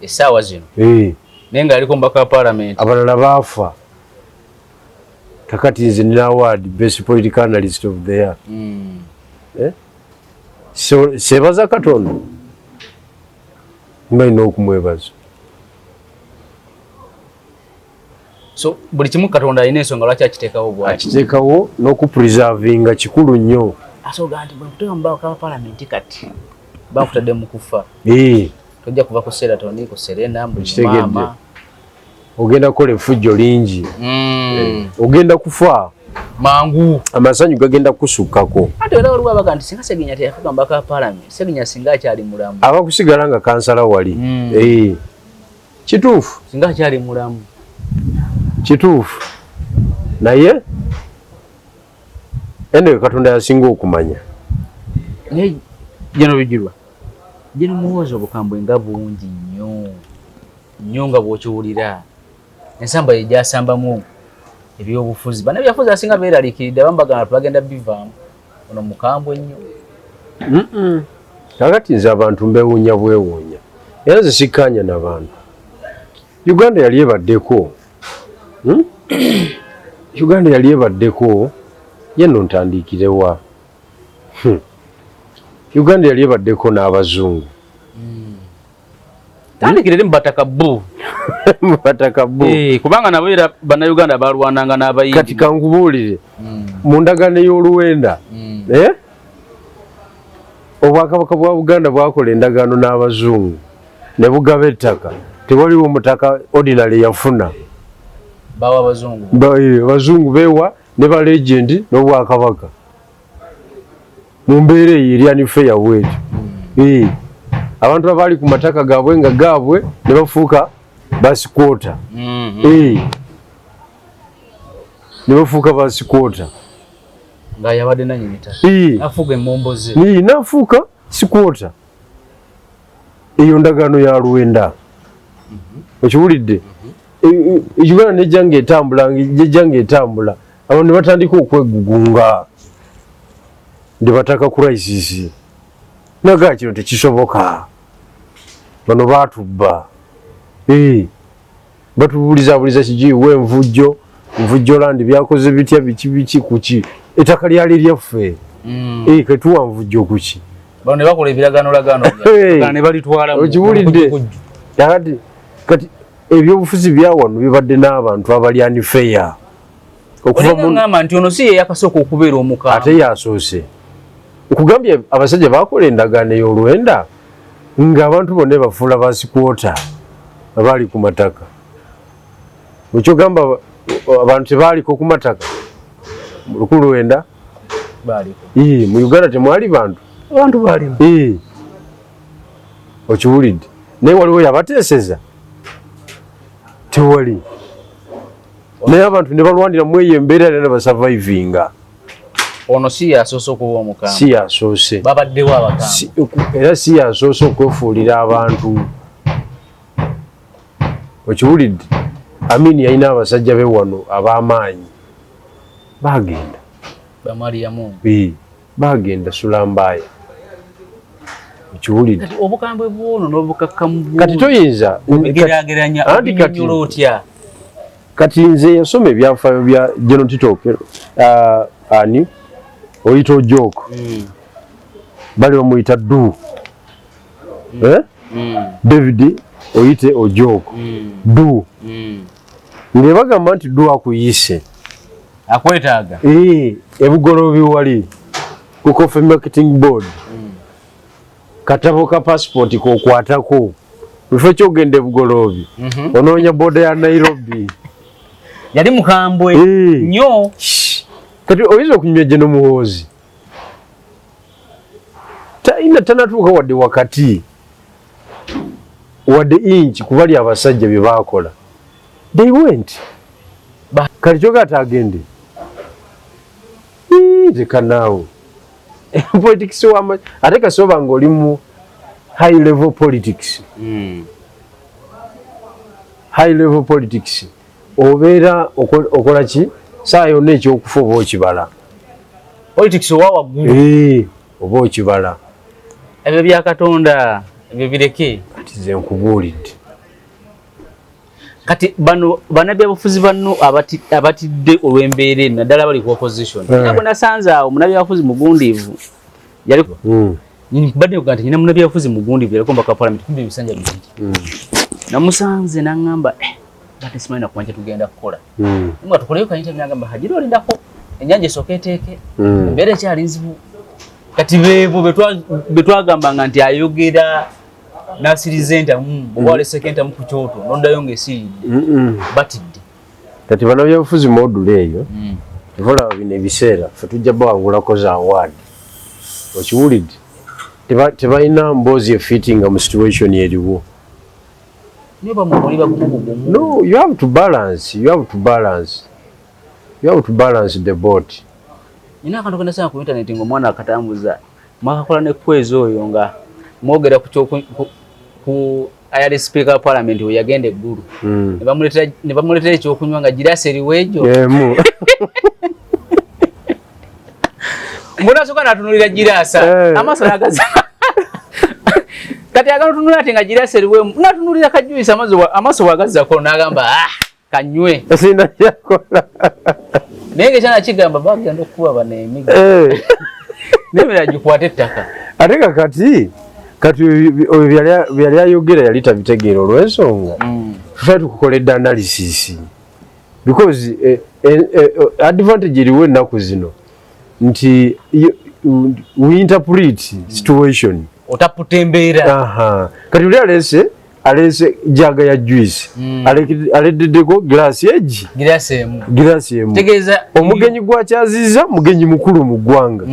Essaawa zino? Eh. Naye nga yaliko omubaka wa parliament. Abalala baafa. Kakati nze nina award, best political analyst of the year. Eh? So sebaza Katonda nga nina okumwebaza. So buli kimu Katonda alina ensonga lwaki akiteekawo bwati. Akiteekawo n'okupreservinga kikulu nnyo. Asoga nti bwe nkuteeka mubaka wa parliament kati bakutadde mu kufa. Eh. Tojja kuva ku Sheraton, ku Serena, mu Okitegedde. maama. Ogenda kukola effujjo lingi. Ogenda kufa. Mangu. Amasanyu gagenda kusukkako. Ate era waliwo abaga nti singa Segirinya teyafuuka mubaka wa parliament, Segirinya singa akyali mulamu. Abakusigala nga kansala wali. Eh. Kituufu. Singa akyali mulamu. Kituufu, naye anyway Katonda yasinga okumanya. Naye Geno Bigirwa, Geno Muhoozi, obukambwe nga bungi nnyo nnyo nga bw'okiwulira ensamba ye gyasambamu ebyobufuzi. Bannabyabufuzi asinga beeraliikiridde, abamu bagamba tubagenda bivaamu, ono mukambwe nnyo. Kakati nze abantu mbewuunya bwewuunya, era nze sikkaanya na bantu. Uganda yali ebaddeko, Uganda yali ebaddeko, ye nno ntandiikirewa? Uganda yali ebaddeko n'abazungu. Tandikire eri mu bataka bu. Mu bataka bu. Eh, kubanga nabo era Bannayuganda balwananga n'Abayindi. Kati kankubuulire, mu ndagaano ey'oluwenda, eh? Obwakabaka bwa Buganda bwakola endagaano n'abazungu ne bugaba ettaka. Tewaliwo mutaka ordinary yafuna. Bawa abazungu. Abazungu beewa ne ba legend n'obwakabaka mu mbeera eyo eri unfair bwetyo. Abantu abaali ku mataka gaabwe nga gaabwe ne bafuuka ba squatter. Ne bafuuka ba squatter. Nga yabadde nanyini ttaka. Nafuuka emmomboze. Nafuuka squatter. Eyo ndagaano ya Lwenda. Okiwulidde? Uganda nejja ng'etambula, nejja ng'etambula, abantu ne batandika okwegugunga ndi bataka crisis. Nagaa kino tekisoboka, bano baatubba, batubulizabuliza kijiiwa envujjo nvujjo land byakoze bitya, biki biki, kuki ettaka lyali lyaffe. Ketuwa nvujjo kuki? Bano ne bakola ebiragaanolagaano ne balitwala. Okiwulidde? Kati kati ebyobufuzi bya wano bibadde n'abantu abali unfair. Okuva mu ngamba nti ono si ye yakasooka okubeera omukambwe. Ate yasoose. Nkugambye, abasajja bakola endagaano ey'olwenda ng'abantu bonna bafuula ba squatter abaali ku mataka. Ekyogamba abantu tebaaliko ku mataka mu 1900? Baaliko. Mu Uganda temwali bantu? Abantu baalimu. Okiwulidde? Naye waliwo yabateeseza? Tewali. Naye abantu ne balwanira mu eyo embeera era ne basurvivinga. Ono si yasoose okuba omukambwe. Si yasoose. Babaddewo abakambwe. Era si yasoose okwefuulira abantu. Okiwulidde? Amini yalina abasajja be wano ab'amaanyi, bagenda. Bamaliyamu. Bagenda Sulambaaya. Okiwulidde? Kati obukambwe bwono n'obukakkamu. Kati toyinza obigeraageranya, obinyonnyola otya? Kati nze yasoma ebyafaayo bya General Tito Okello, ani oyita Ojok, bali bamuyita Du, eh? David Oyite Ojok, Du, ngebagamba nti Du akuyise. Akwetaaga. Ebugolobi wali ku Coffee Marketing Board, katabo ka passport kokwatako bifo kyogenda ebugoloobi, onoonya boda ya Nairobi. Yali mukambwe nnyo. Kati oyinza okunywa General Muhoozi talina, tanatuuka wadde wakati wadde inch kubali abasajja bye baakola. They went. Kati kyoga ati agende leka naawe, politics wama ate kasoba nga oli mu high level politics. High level politics obeera okola ki? Saa yonna ekyokufa oba okibala. Politics owa waggulu. Oba okibala. Ebyo bya Katonda, ebyo bireke. Kati nze nkubuulidde. Kati bano bannabyabufuzi banno abatidde olw'embeera eno, naddala bali ku opposition, era bwe nasanze awo munnabyabufuzi mugundiivu yali badde nti nyina munnabyabufuzi mugundiivu yaliko mbaka parliament kumbi ebisanja bibiri, namusanze naŋŋamba, "Eh, badde simanyi nakumanya kyetugenda kukola nga tukoleyo kanyita." Nagamba, "Hajira, olindako ennyanja esooka eteeke, embeera ekyali nzibu." Kati beebo betwagambanga nti ayogera nasiriza entamu, oba waleseko entamu ku kyoto noddayo ng'esiridde, batidde. Kati bannabyabufuzi module eyo olaba bino ebiseera fe tujja bawangulako za award. Okiwulidde? Tebalina mboozi efitinga mu situation eriwo. Naye bamwe bagumu bugumu. No, you have to balance, you have to balance, you have to balance the boat. Nina akantu kenasanga ku internet ng'omwana akatambuza, mwakakola ne kwezi oyo nga mwogera ku kyoku ku ayali speaker wa parliament we yagenda eggulu, ne bamuleetera ekyokunywa nga girasi eriwo egyo emu. Mbona asooka n'atunulira girasa, amaaso n'agaza. Kati agala tunula ati nga girasi eriwemu natunulira kajuice amaaso wagazzako n'agamba ah kanywe. Sina kyakola. Naye nga ekyana kigamba bagenda okukuba bano emiggo. Nemera gikwate ettaka. Ate nga kati oyo byali ayogera yali tabitegeera olw'ensonga. Tutali tukukoledde analysis. Because advantage eriwo ennaku zino nti we interpret situation. Otaputa embeera. Kati oli aleese jaaga ya juice. Aleeteddeko glass egi. Glass emu. Tegeeza omugenyi gwakyaziza mugenyi mukulu mu ggwanga.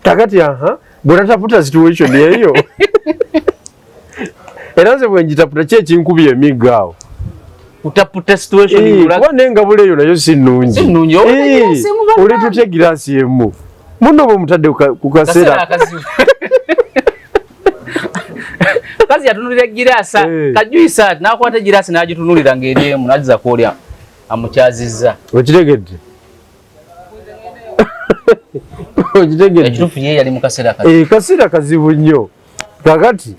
Kakati bw'otataputa situation eyo. Era nze bwe ngitaputa ki ekinkubye emiggo awo? Kutaputa situation kuba n'engabula eyo nayo si nnungi. Si nnungi. Oleeta otya giraasi emu? Munno bw'omutadde ku kaseera. Kazi yatunulira giraasi kajuice ati n'akwata giraasi n'agitunulira ng'eri emu n'agiza kwolya amukyazizza. Okitegedde? Okitegedde? Ekituufu ye yali mu kaseera kazibu. Kaseera kazibu nnyo. Kakati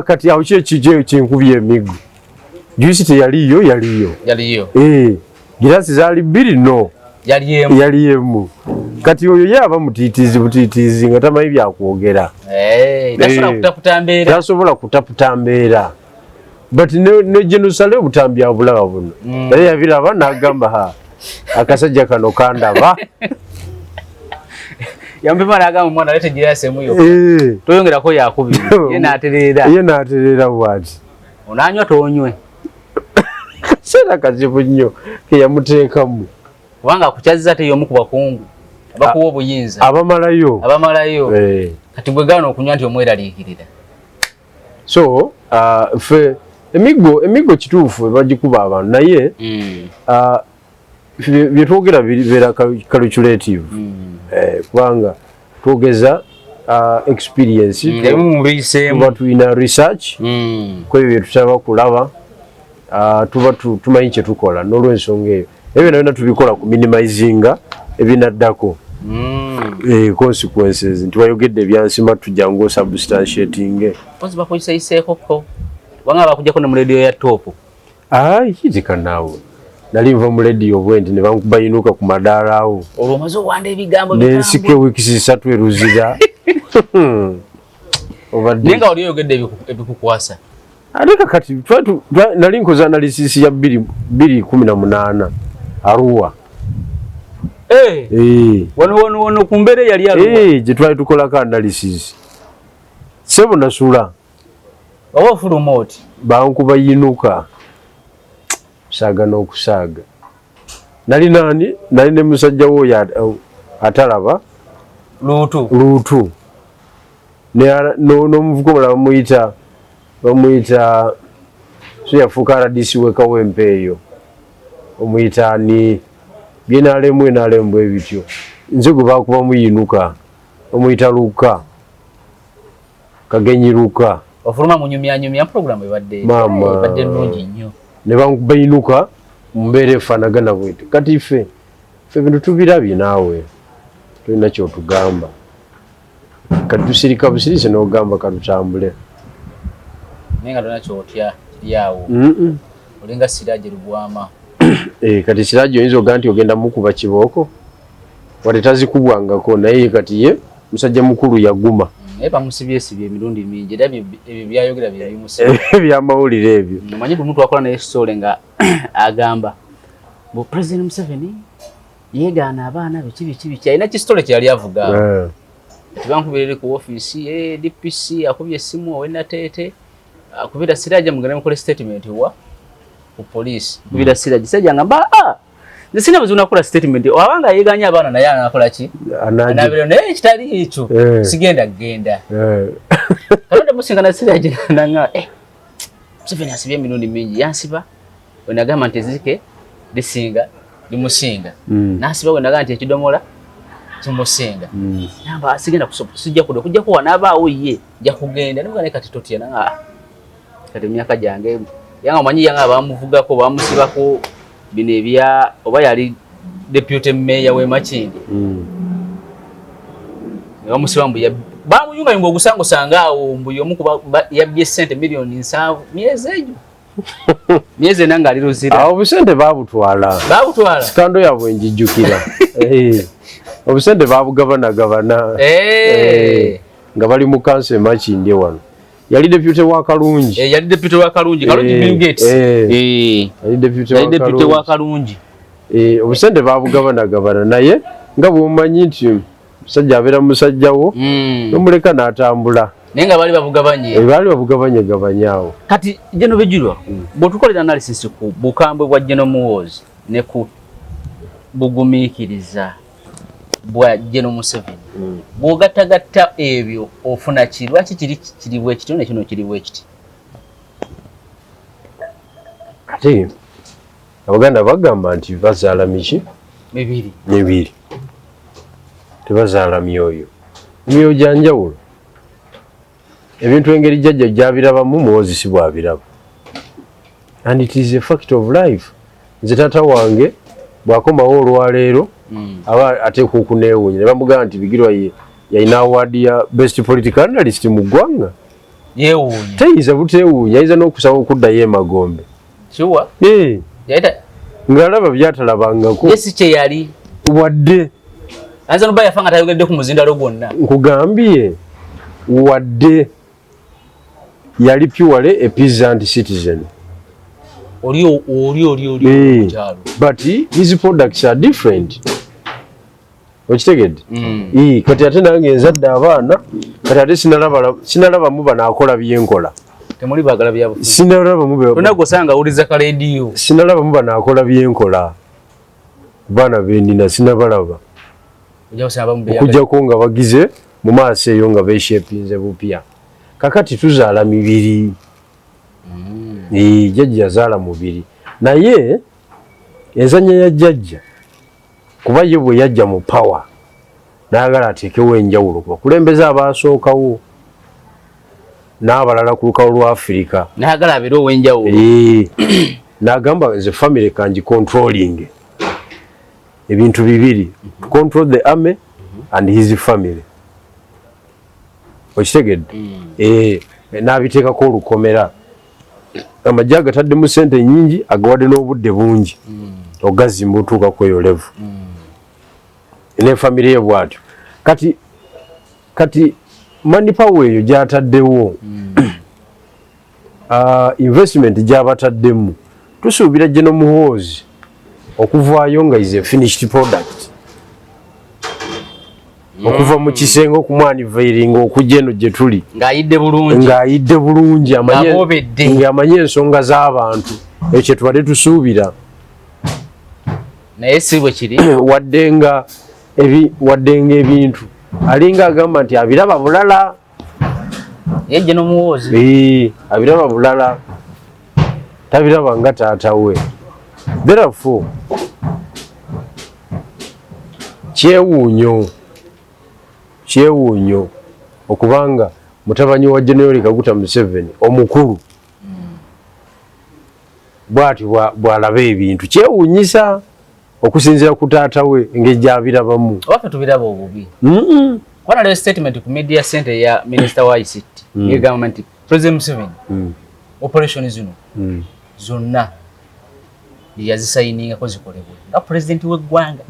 kati awo ki ekinkubye emiggo? Juice teyaliyo, yaliyo. Yaliyo. Giraasi zaali bbiri no. Yali emu. Yali emu. Kati oyo ye aba mutiitiizi butiitiizi nga tamanyi byakwogera. Tasobola kutaputa mbeera. Tasobola kutaputa mbeera. But ne General obutambi abulaba buno. Naye yabiraba n'agamba ha akasajja kano kandaba. Yampima n'agamba omwana aleete giraasi emu yokka. Toyongerako yakubiri. Ye n'atereera. Ye n'atereera bw'ati. Onaanywa tonywe. Kaseera kazibu nnyo ke yamuteekamu. Kubanga akukyazizza ate y'omu ku bakungu abakuwa obuyinza. Abamalayo. Abamalayo. Kati bwe gaana okunywa nti omweraliikirira. So ffe emiggo kituufu bagikuba abantu naye bye twogera bibeera calculative. Kubanga twogeza experience tuba tulina research ku ebyo bye tutaba kulaba, tuba tumanyi kye tukola n'olw'ensonga eyo ebyo byonna tubikola ku minimizinga ebinaddako consequences nti wayogedde ebyansima tujja ng'osubstantiatinge. Mpozi bakuyiseyiseeko ko kubanga bakuggyako ne mu leediyo ya Top. Kitika naawe nali nva mu leediyo bwe nti ne bankuba yinuka ku madaala awo. Olwo omaze owanda ebigambo nensika ewiikisi 3 eruzira. Naye nga wali oyogedde ebikukwasa. Ate kakati nali nkoze analysis ya 2018 Arua. Wano ku mbeera eyali Arua. Gye twali tukolako analysis. Ssebo nasula. Oba ofuluma oti? Bankuba yinuka. Saaga n'okusaaga. Nali nani? Nali ne musajja wo atalaba. Luutu. Luutu. N'omuvubuka omulala bamuyita so yafuuka RDC w'e Kawempe eyo. Omuyita ani? Byenaalemu enaalemu bwe bityo. Nze gwe baakubamu yinuka. Omuyita Luka. Kagenyi Luka. Ofuluma munyumyanyumya program ebadde nnungi nnyo. Ne bankuba yinuka mu mbeera efaanagana bwetyo. Kati ffe bino tubirabye naawe. Tolina ky'otugamba. Kati tusirika busirise n'ogamba katutambule. Naye nga tolina ky'otya kiri awo. Olinga Siraje Lubwama. Kati Siraje oyinza ogamba nti ogenda mukuba kibooko? Wadde tazikubwangako naye kati ye musajja mukulu yaguma. Naye bamusibyesibye emirundi mingi era ebyo byayogera bye bimusiba. Ebyamawulire ebyo. Omanyi bwe twakola naye story nga agamba bu President Museveni yeegaana abaana biki biki biki alina kisitole kye yali avuga. Tibankubira eri ku ofiisi DPC akubye essimu ow'e Nateete akubira Siraje mugende mukole statement wa ku poliisi. Kubira Siraje, Siraje ngamba nze sina buzibu nakola statement abanga yeeganye abaana naye anakola ki? Anaabira naye ekitali ekyo sigenda kugenda. Kalonda musinga na Siraje nanga Museveni asibye emirundi mingi yansiba we nagamba nti ezike lisinga limusinga n'asiba we nagamba nti ekidomola kimusinga namba sigenda sijja kudda kujja kuwa n'abaawo ye nja kugenda naye kati totya nanga kati emyaka gyange yanga omanyi yanga bamuvugako bamusibako bino ebya oba yali deputy mayor w'e Makindye ne bamusiba mbu Bamuyungayunga ogusangosanga awo mbu y'omu ku yabbye ssente 7 miliyoni myezi egyo, myezi 4 ng'ali Luzira. Awo obusente babutwala. Babutwala. Scandal yabwe njijjukira. Obusente babugabanagabana. Nga bali mu kanso e Makindye wano. Yali deputy wa Kalungi. Yali deputy wa Kalungi, Kalungi Bill Gates. Yali deputy Yali wa deputy wa Kalungi. Kalungi. Obusente babugabanagabana, naye nga bw'omanyi nti musajja abeera musajja wo, nomuleka n'atambula. Naye nga baali babugabanye. Baali babugabanyagabanya awo. Kati General Bigirwa, bw'otukolera analysis ku bukambwe bwa General Muhoozi ne ku bugumiikiriza bwa General Museveni, bw'ogattagatta ebyo ofuna ki? Lwaki kiri kiri bwe kiti ne kino kiri bwe kiti? Ate Abaganda bagamba nti bazaala miki? Mibiri. Mibiri, tebazaala myoyo. Emyoyo gya njawulo. Ebintu engeri jjajja gyabirabamu, Muhoozi si bwabiraba, and it is a fact of life. Nze taata wange bw'akomawo olwaleero, aba ateekwa okuneewuunya ne bamugamba nti Bigirwa ye yalina award ya best political analyst mu ggwanga. Yeewuunya. Teyinza buteewuunya, ayinza n'okusaba okuddayo emagombe. Sure. Yayita Ng'alaba byatalabangako. Ye si kye yali. Wadde Ayinza noba yafa nga tayogedde ku muzindalo gwonna. Nkugambye, wadde yali purely a peasant citizen, Oli oli oli oli mu kyalo. But his products are different, okitegedde? Mm. Kati ate nange nzadde abaana, kati ate sinalabamu banaakola byenkola. Temuli baagala byabufuzi. Sinalabamu Tonna gosanga awuliza ka leediyo. Sinalabamu banaakola byenkola. Baana benina sinabalaba. Ojja kusanga abamu beyagala. Okujjako nga bagize mu maaso eyo nga beshepinze bupya. Kakati tuzaala mibiri. Jjajja yazaala mubiri, naye enzanya ya jjajja, kuba ye bwe yajja mu power n'ayagala ateekewo enjawulo ku bakulembeze abaasookawo n'abalala ku lukalu lwa Afirika. Nayagala abeere ow'enjawulo. N'agamba nze family kangi controlling ebintu bibiri, to control the army and his family, okitegedde? N'abiteekako olukomera, amagye agataddemu sente nyingi, agawadde n'obudde bungi ogazimba otuuka ku eyo level ne family ye bwatyo. Kati manpower eyo gyataddewo, investment gyabataddemu, tusuubira General Muhoozi okuvaayo nga is a finished product, okuva mu kisenge okumwanivairinga okujja eno gye tuli. Ng'ayidde bulungi. Ng'ayidde bulungi, Ng'aboobedde. Ng'amanye ensonga z'abantu. Ekyo kye tubadde tusuubira. Naye si bwe kiri. Wadde nga ebintu alinga agamba nti abiraba bulala. Ye General Muhoozi. Abiraba bulala, tabiraba nga taata we. Therefore kyewuunyo okubanga mutabani wa General Kaguta Museveni omukulu bwati bw'alaba ebintu. Kyewuunyisa okusinziira ku taata we engeri gy'abirabamu. Owaffe tubiraba obubi. Kuba naliyo statement ku media center ya minister wa ICT egamba nti President Museveni operation zino zonna yazisayiningako zikolebwe nga pulezidenti w'eggwanga,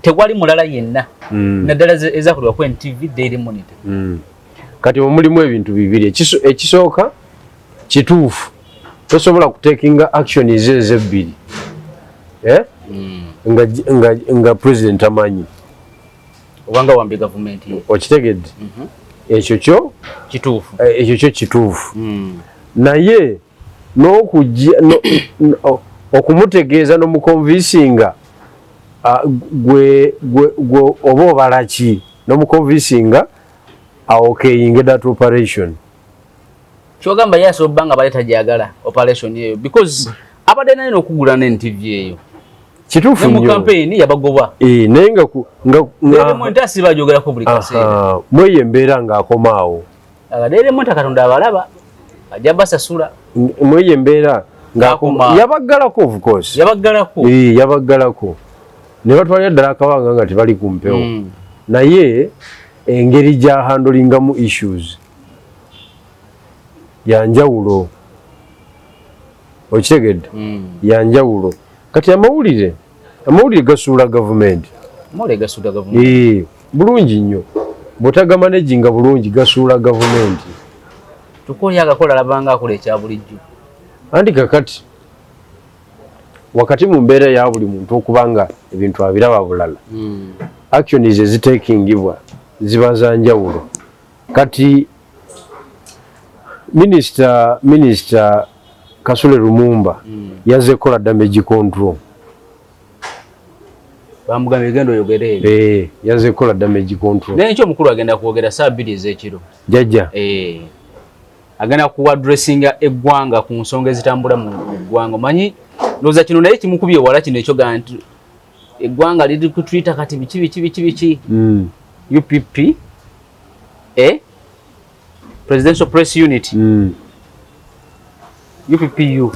tewali mulala yenna, naddala ezakolebwa ku NTV, Daily Monitor. Kati omulimu ebintu bibiri. Ekisooka kituufu, tosobola kutekinga action ezo ebbiri, eh? Nga president amanyi. Obanga wambye gavumenti ye. Okitegedde? Ekyo kyo Kituufu. Ekyo kyo kituufu, naye n'okujja okumutegeeza n'omuconvincinga, gwe oba obala ki n'omuconvincinga aokeyinge that operation. Kyogamba ye asobola obba nga bale tagyagala operation eyo, because abadde naye n'okugula ne NTV eyo. Kituufu Ne mu nnyo. campaign yabagoba. Naye nga Daily Monitor asiba ajogerako buli kaseera. Aha, mweyo embeera ng'akomaawo. Daily Monitor Katonda abalaba, ajja basasula. Mweyo embeera Ng'akoma. Yabaggalako, of course. Yabaggalako. Yabaggalako ne batwalira ddala akabanga nga tebali ku mpewo. Naye Engeri gy'ahandlingamu issues yanjawulo, okitegedde? Yanjawulo. Kati amawulire gasuula gavumenti. Amawulire gasuula gavumenti. Bulungi nnyo, bw'otagamanaginga bulungi gasuula gavumenti. Kyokka oli agakola alabanga akola ekya bulijjo. Anti kakati wakati mu mbeera ya buli muntu okuba nga ebintu abiraba bulala, actions ezitakingibwa ziba za njawulo. Kati minisita Kasule Lumumba yazze kukola damage control. Bamugambye genda oyogere ebyo. Yazze kukola damage control. Naye ekyo omukulu agenda kwogera saa 2 ez'ekiro. Jajja. Agenda kuaddressinga eggwanga ku nsonga ezitambula mu ggwanga. Omanyi ndowooza kino naye kimukubye wala kino ekyogaa nti eggwanga liri ku Twitter kati biki biki biki biki. UPP, Presidential Press Unit, UPPU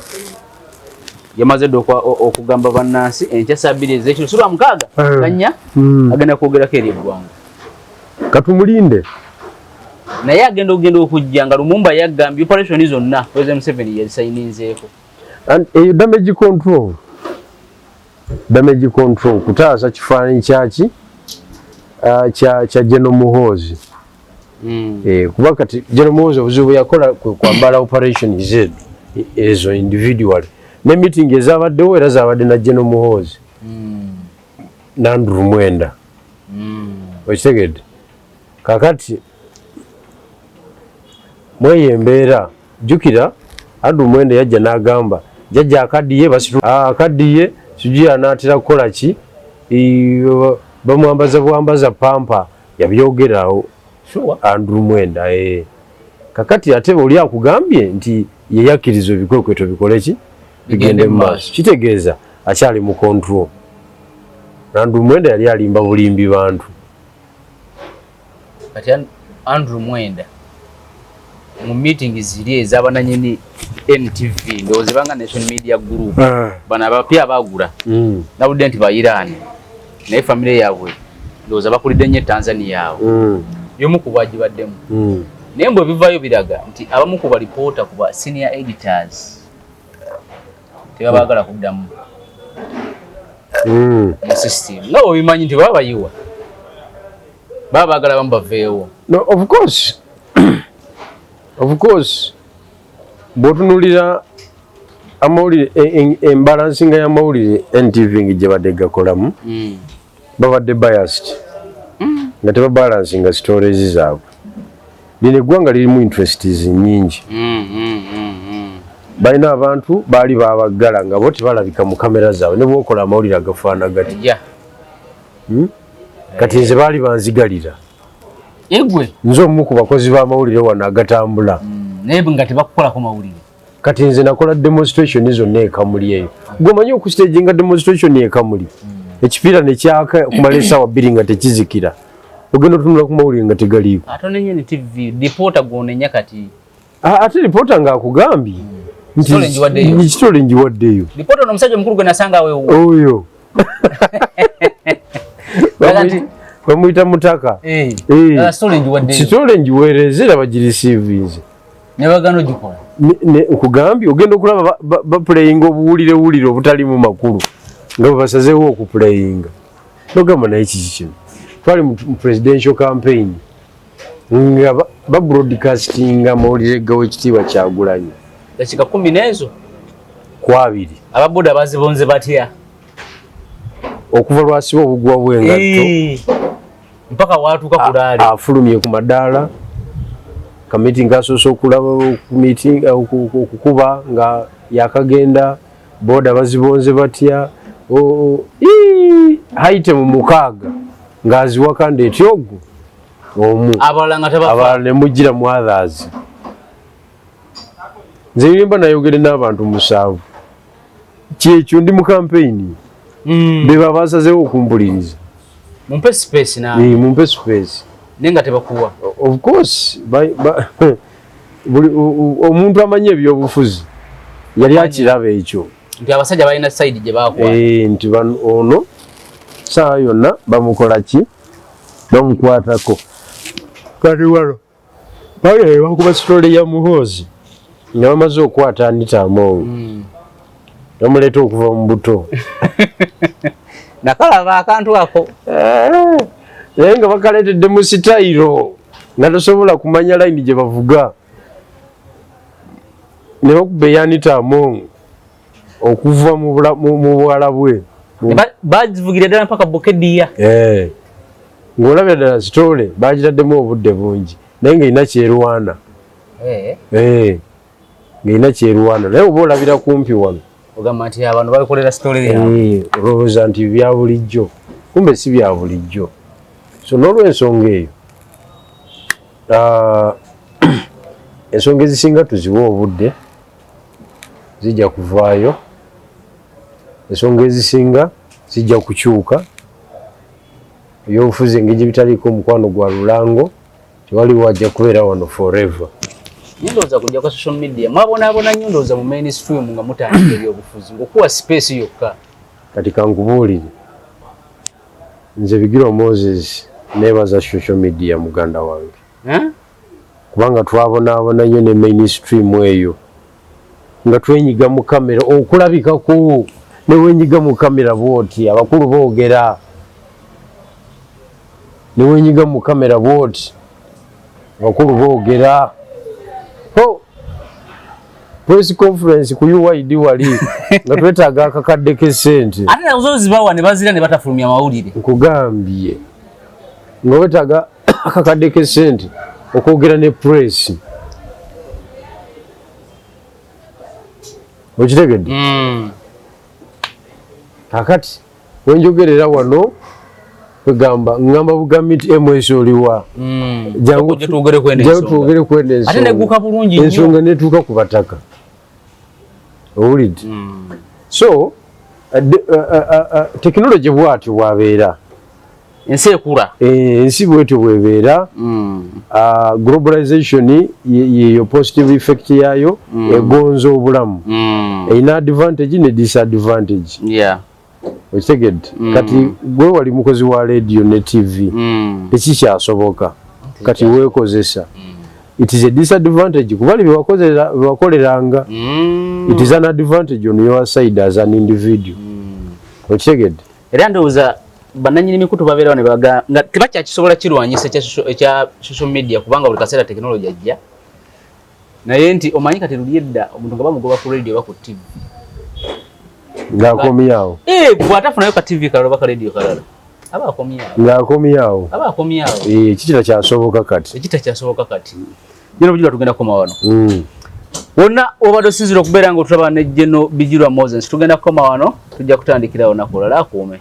yamaze dda okugamba bannansi enkya saa 2 ez'ekiro, si lwa mukaaga, kanya agenda kwogerako eri eggwanga. Katumulinde. Naye agenda okugenda okujja nga Lumumba yagambye operation zonna President Museveni yazisayininzeeko. And eyo damage control kutaasa kifaananyi kyaki, kya General Muhoozi. Kuba kati General Muhoozi obuzibu bwe yakola kwe kwambala operation z ezo individual, ne meeting ezabaddewo era zabadde na General Muhoozi n'Andrew Mwenda. Okitegedde? Kakati mweyo embeera, jjukira Andrew Mwenda yajja n'agamba jjajja akaddiye, akaddiye, sijui anaatera kukola ki, bamwambaza bwambaza pamper, yabyogerawo. Andrew Mwenda. Kakati ate oli akugambye nti ye yakkiriza ebikwekweto bikole ki, bigende mu maaso, kitegeeza akyali mu control. Andrew Mwenda yali alimba bulimbi bantu. Kati Andrew Mwenda mu meeting ziri ez'abananyini NTV, ndowooza banga Nation Media Group, bano abapya abagula, nawulidde nti ba Iran, naye famire yaabwe ndowooza bakulidde nnyo e Tanzania awo, y'omu ku bagibaddemu. Naye mbwe bivaayo biraga nti abamu ku balipoota, ku ba senior editors, tebabaagala kuddamu mu system, nga bwebimanyi nti baba bayiwa, baba baagala bamu baveewo. No, of course, bw'otunuulira amawulire, embalansinga y'amawulire NTV nga gye badde gakolamu, babadde biased, nga tebabalansinga stories zaabwe. Lino eggwanga lirimu interests nnyingi. Balina abantu baali babaggala nga bo tebalabika mu kamera zaabwe, ne bwokola amawulire agafaana gati. Kati nze baali banzigalira. Egwe? Nze omu ku bakozi b'amawulire wano agatambula. Naye nga tebakukolako mawulire. Kati nze nakola demonstration zonna ekamuli eyo. Gweomanyi okustaginga demonstration ekamuli, ekipiira nekyaka okumala esaawa 2 nga tekizikira, ogenda otunula ku mawulire nga tegaliiko. Ate nenyini TV reporter gwonenya kati? Ate reporter ng'akugambye nti Kitole ngiwaddeyo. Kitole ngiwaddeyo. Reporter ono omusajja omukulu gwe nasanga awewo. Oyo bamuyita Mutaka. Story ngiwaddeyo. Kitole ngiweereza era bagireceivinze. Ne bagana ogikola. Nkugambye, ogenda okulaba baplayinga obuwulire wulire obutalimu makulu nga bwe basazeewo okuplayinga, nogamba naye kiki kino? Twali mu presidential campaign nga babroadcastinga amawulire gawekitiibwa Kyagulanyi. Dakika 10 n'ezo. Ku 20. Ababoda bazibonze batya? Okuva lwasiba obugwa bw'engatto mpaka watuuka ku rally. Afulumye ku madaala, kameeting asoose okulaba ku meeting, okukuba nga yakagenda, boda bazibonze batya? Haite mu 6 ng'aziwaka ndeeti ogwo omu. Abalala nga tebafa. Abalala ne mugira mu others. Nze limba nayogere n'abantu 7, kyekyo ndi mu campaign, be basazeewo okumpuliriza. Mumpe space na Mumpe space. Naye nga tebakuwa. Of course, buli omuntu amanyi ebyobufuzi yali akiraba ekyo. Nti abasajja balina side gye bakwata. Nti ono saawa yonna bamukola ki, bamukwatako. Kati wano bagenda bakuba story ya Muhoozi nga bamaze okukwata Anita Among, bamuleeta okuva mu buto. Nakalaba akantu ako. Eh, naye nga bakaleetedde mu sitayiro nga tosobola kumanya layini gye bavuga, ne bakuba eya Anita Among okuva mu buwala bwe. Bazivugira ddala mpaka Bukedea. Eh. Ng'olabira ddala story bagitaddemu obudde bungi, naye ng'erina kyerwana. Eh. Ng'erina kyerwana, naye oba olabira kumpi wano. Ogamba nti abantu babikolera story yaabwe. Eh, olowooza nti bya bulijjo, kumbe si bya bulijjo. So n'olwensonga eyo, ensonga ezisinga tuziwe obudde, zijja kuvaayo. Ensonga ezisinga zijja kukyuka. Ebyobufuzi engeri gye bitaliiko omukwano gwa lulango, tewaliwo ajja kubeera wano forever. Ndowooza kujja kwa social media mwabonaabona nnyo. Ndowooza mu mainstream nga mutandika ebyobufuzi, ng'okuwa space yokka. Kati kankubuulire, nze Bigirwa Moses neebaza social media, muganda wange, Eh? kubanga twabonaabona nnyo ne mainstream eyo, nga twenyiga mu kamera okulabikako. Ne wenyiga mu kamera bwoti, abakulu boogera. Ne wenyiga mu kamera bwoti, abakulu boogera. Ho, press conference ku UYD wali nga twetaaga akakadde k'essente. Ate nazo zibawa ne bazira ne batafulumya mawulire. Nkugambye nga wetaaga akakadde k'essente okwogera ne press, okitegedde? Kakati wenjogerera wano, kwegamba ngamba bugambi nti ms oliwa? Jangu. Ojja twogere kweno jangu ensonga. Twogere kweno. Ate negguka bulungi nnyo. Ensonga netuuka ku bataka, owulidde? So technology bwatyo bwabeera. Ensi ekula. Eh, ensi bwetyo bwebeera. Globalization yeyo positive effect yayo, egonza obulamu, erina advantage ne disadvantage. Okitegedde? Kati gwe wali mukozi wa radio ne TV, tekikyasoboka kati weekozesa. It is a disadvantage kubali byewakoleranga. It is an advantage on your side as an individual, okitegedde? Era ndowooza bannannyini mikutu babeerawo ne baga nga tebakyakisobola kirwanyisa ekya social media, kubanga buli kaseera tekinologi ajja. Naye nti omanyi kati luli edda omuntu nga bamugoba ku radio oba ku TV, ng'akomyawo. Eh, bw'atafunayo ka TV kalala oba ka radio kalala, aba akomyawo. Ng'akomyawo. Aba akomyawo. Eh, kikitakyasoboka kati. Ekitakyasoboka kati. Jeno Bigirwa, tugenda kukoma wano. Wonna obadde osinzira okubeera nga otulaba ne Jeno Bigirwa Moses, tugenda kukoma wano, tujja kutandikirawo naku olala. Akuume.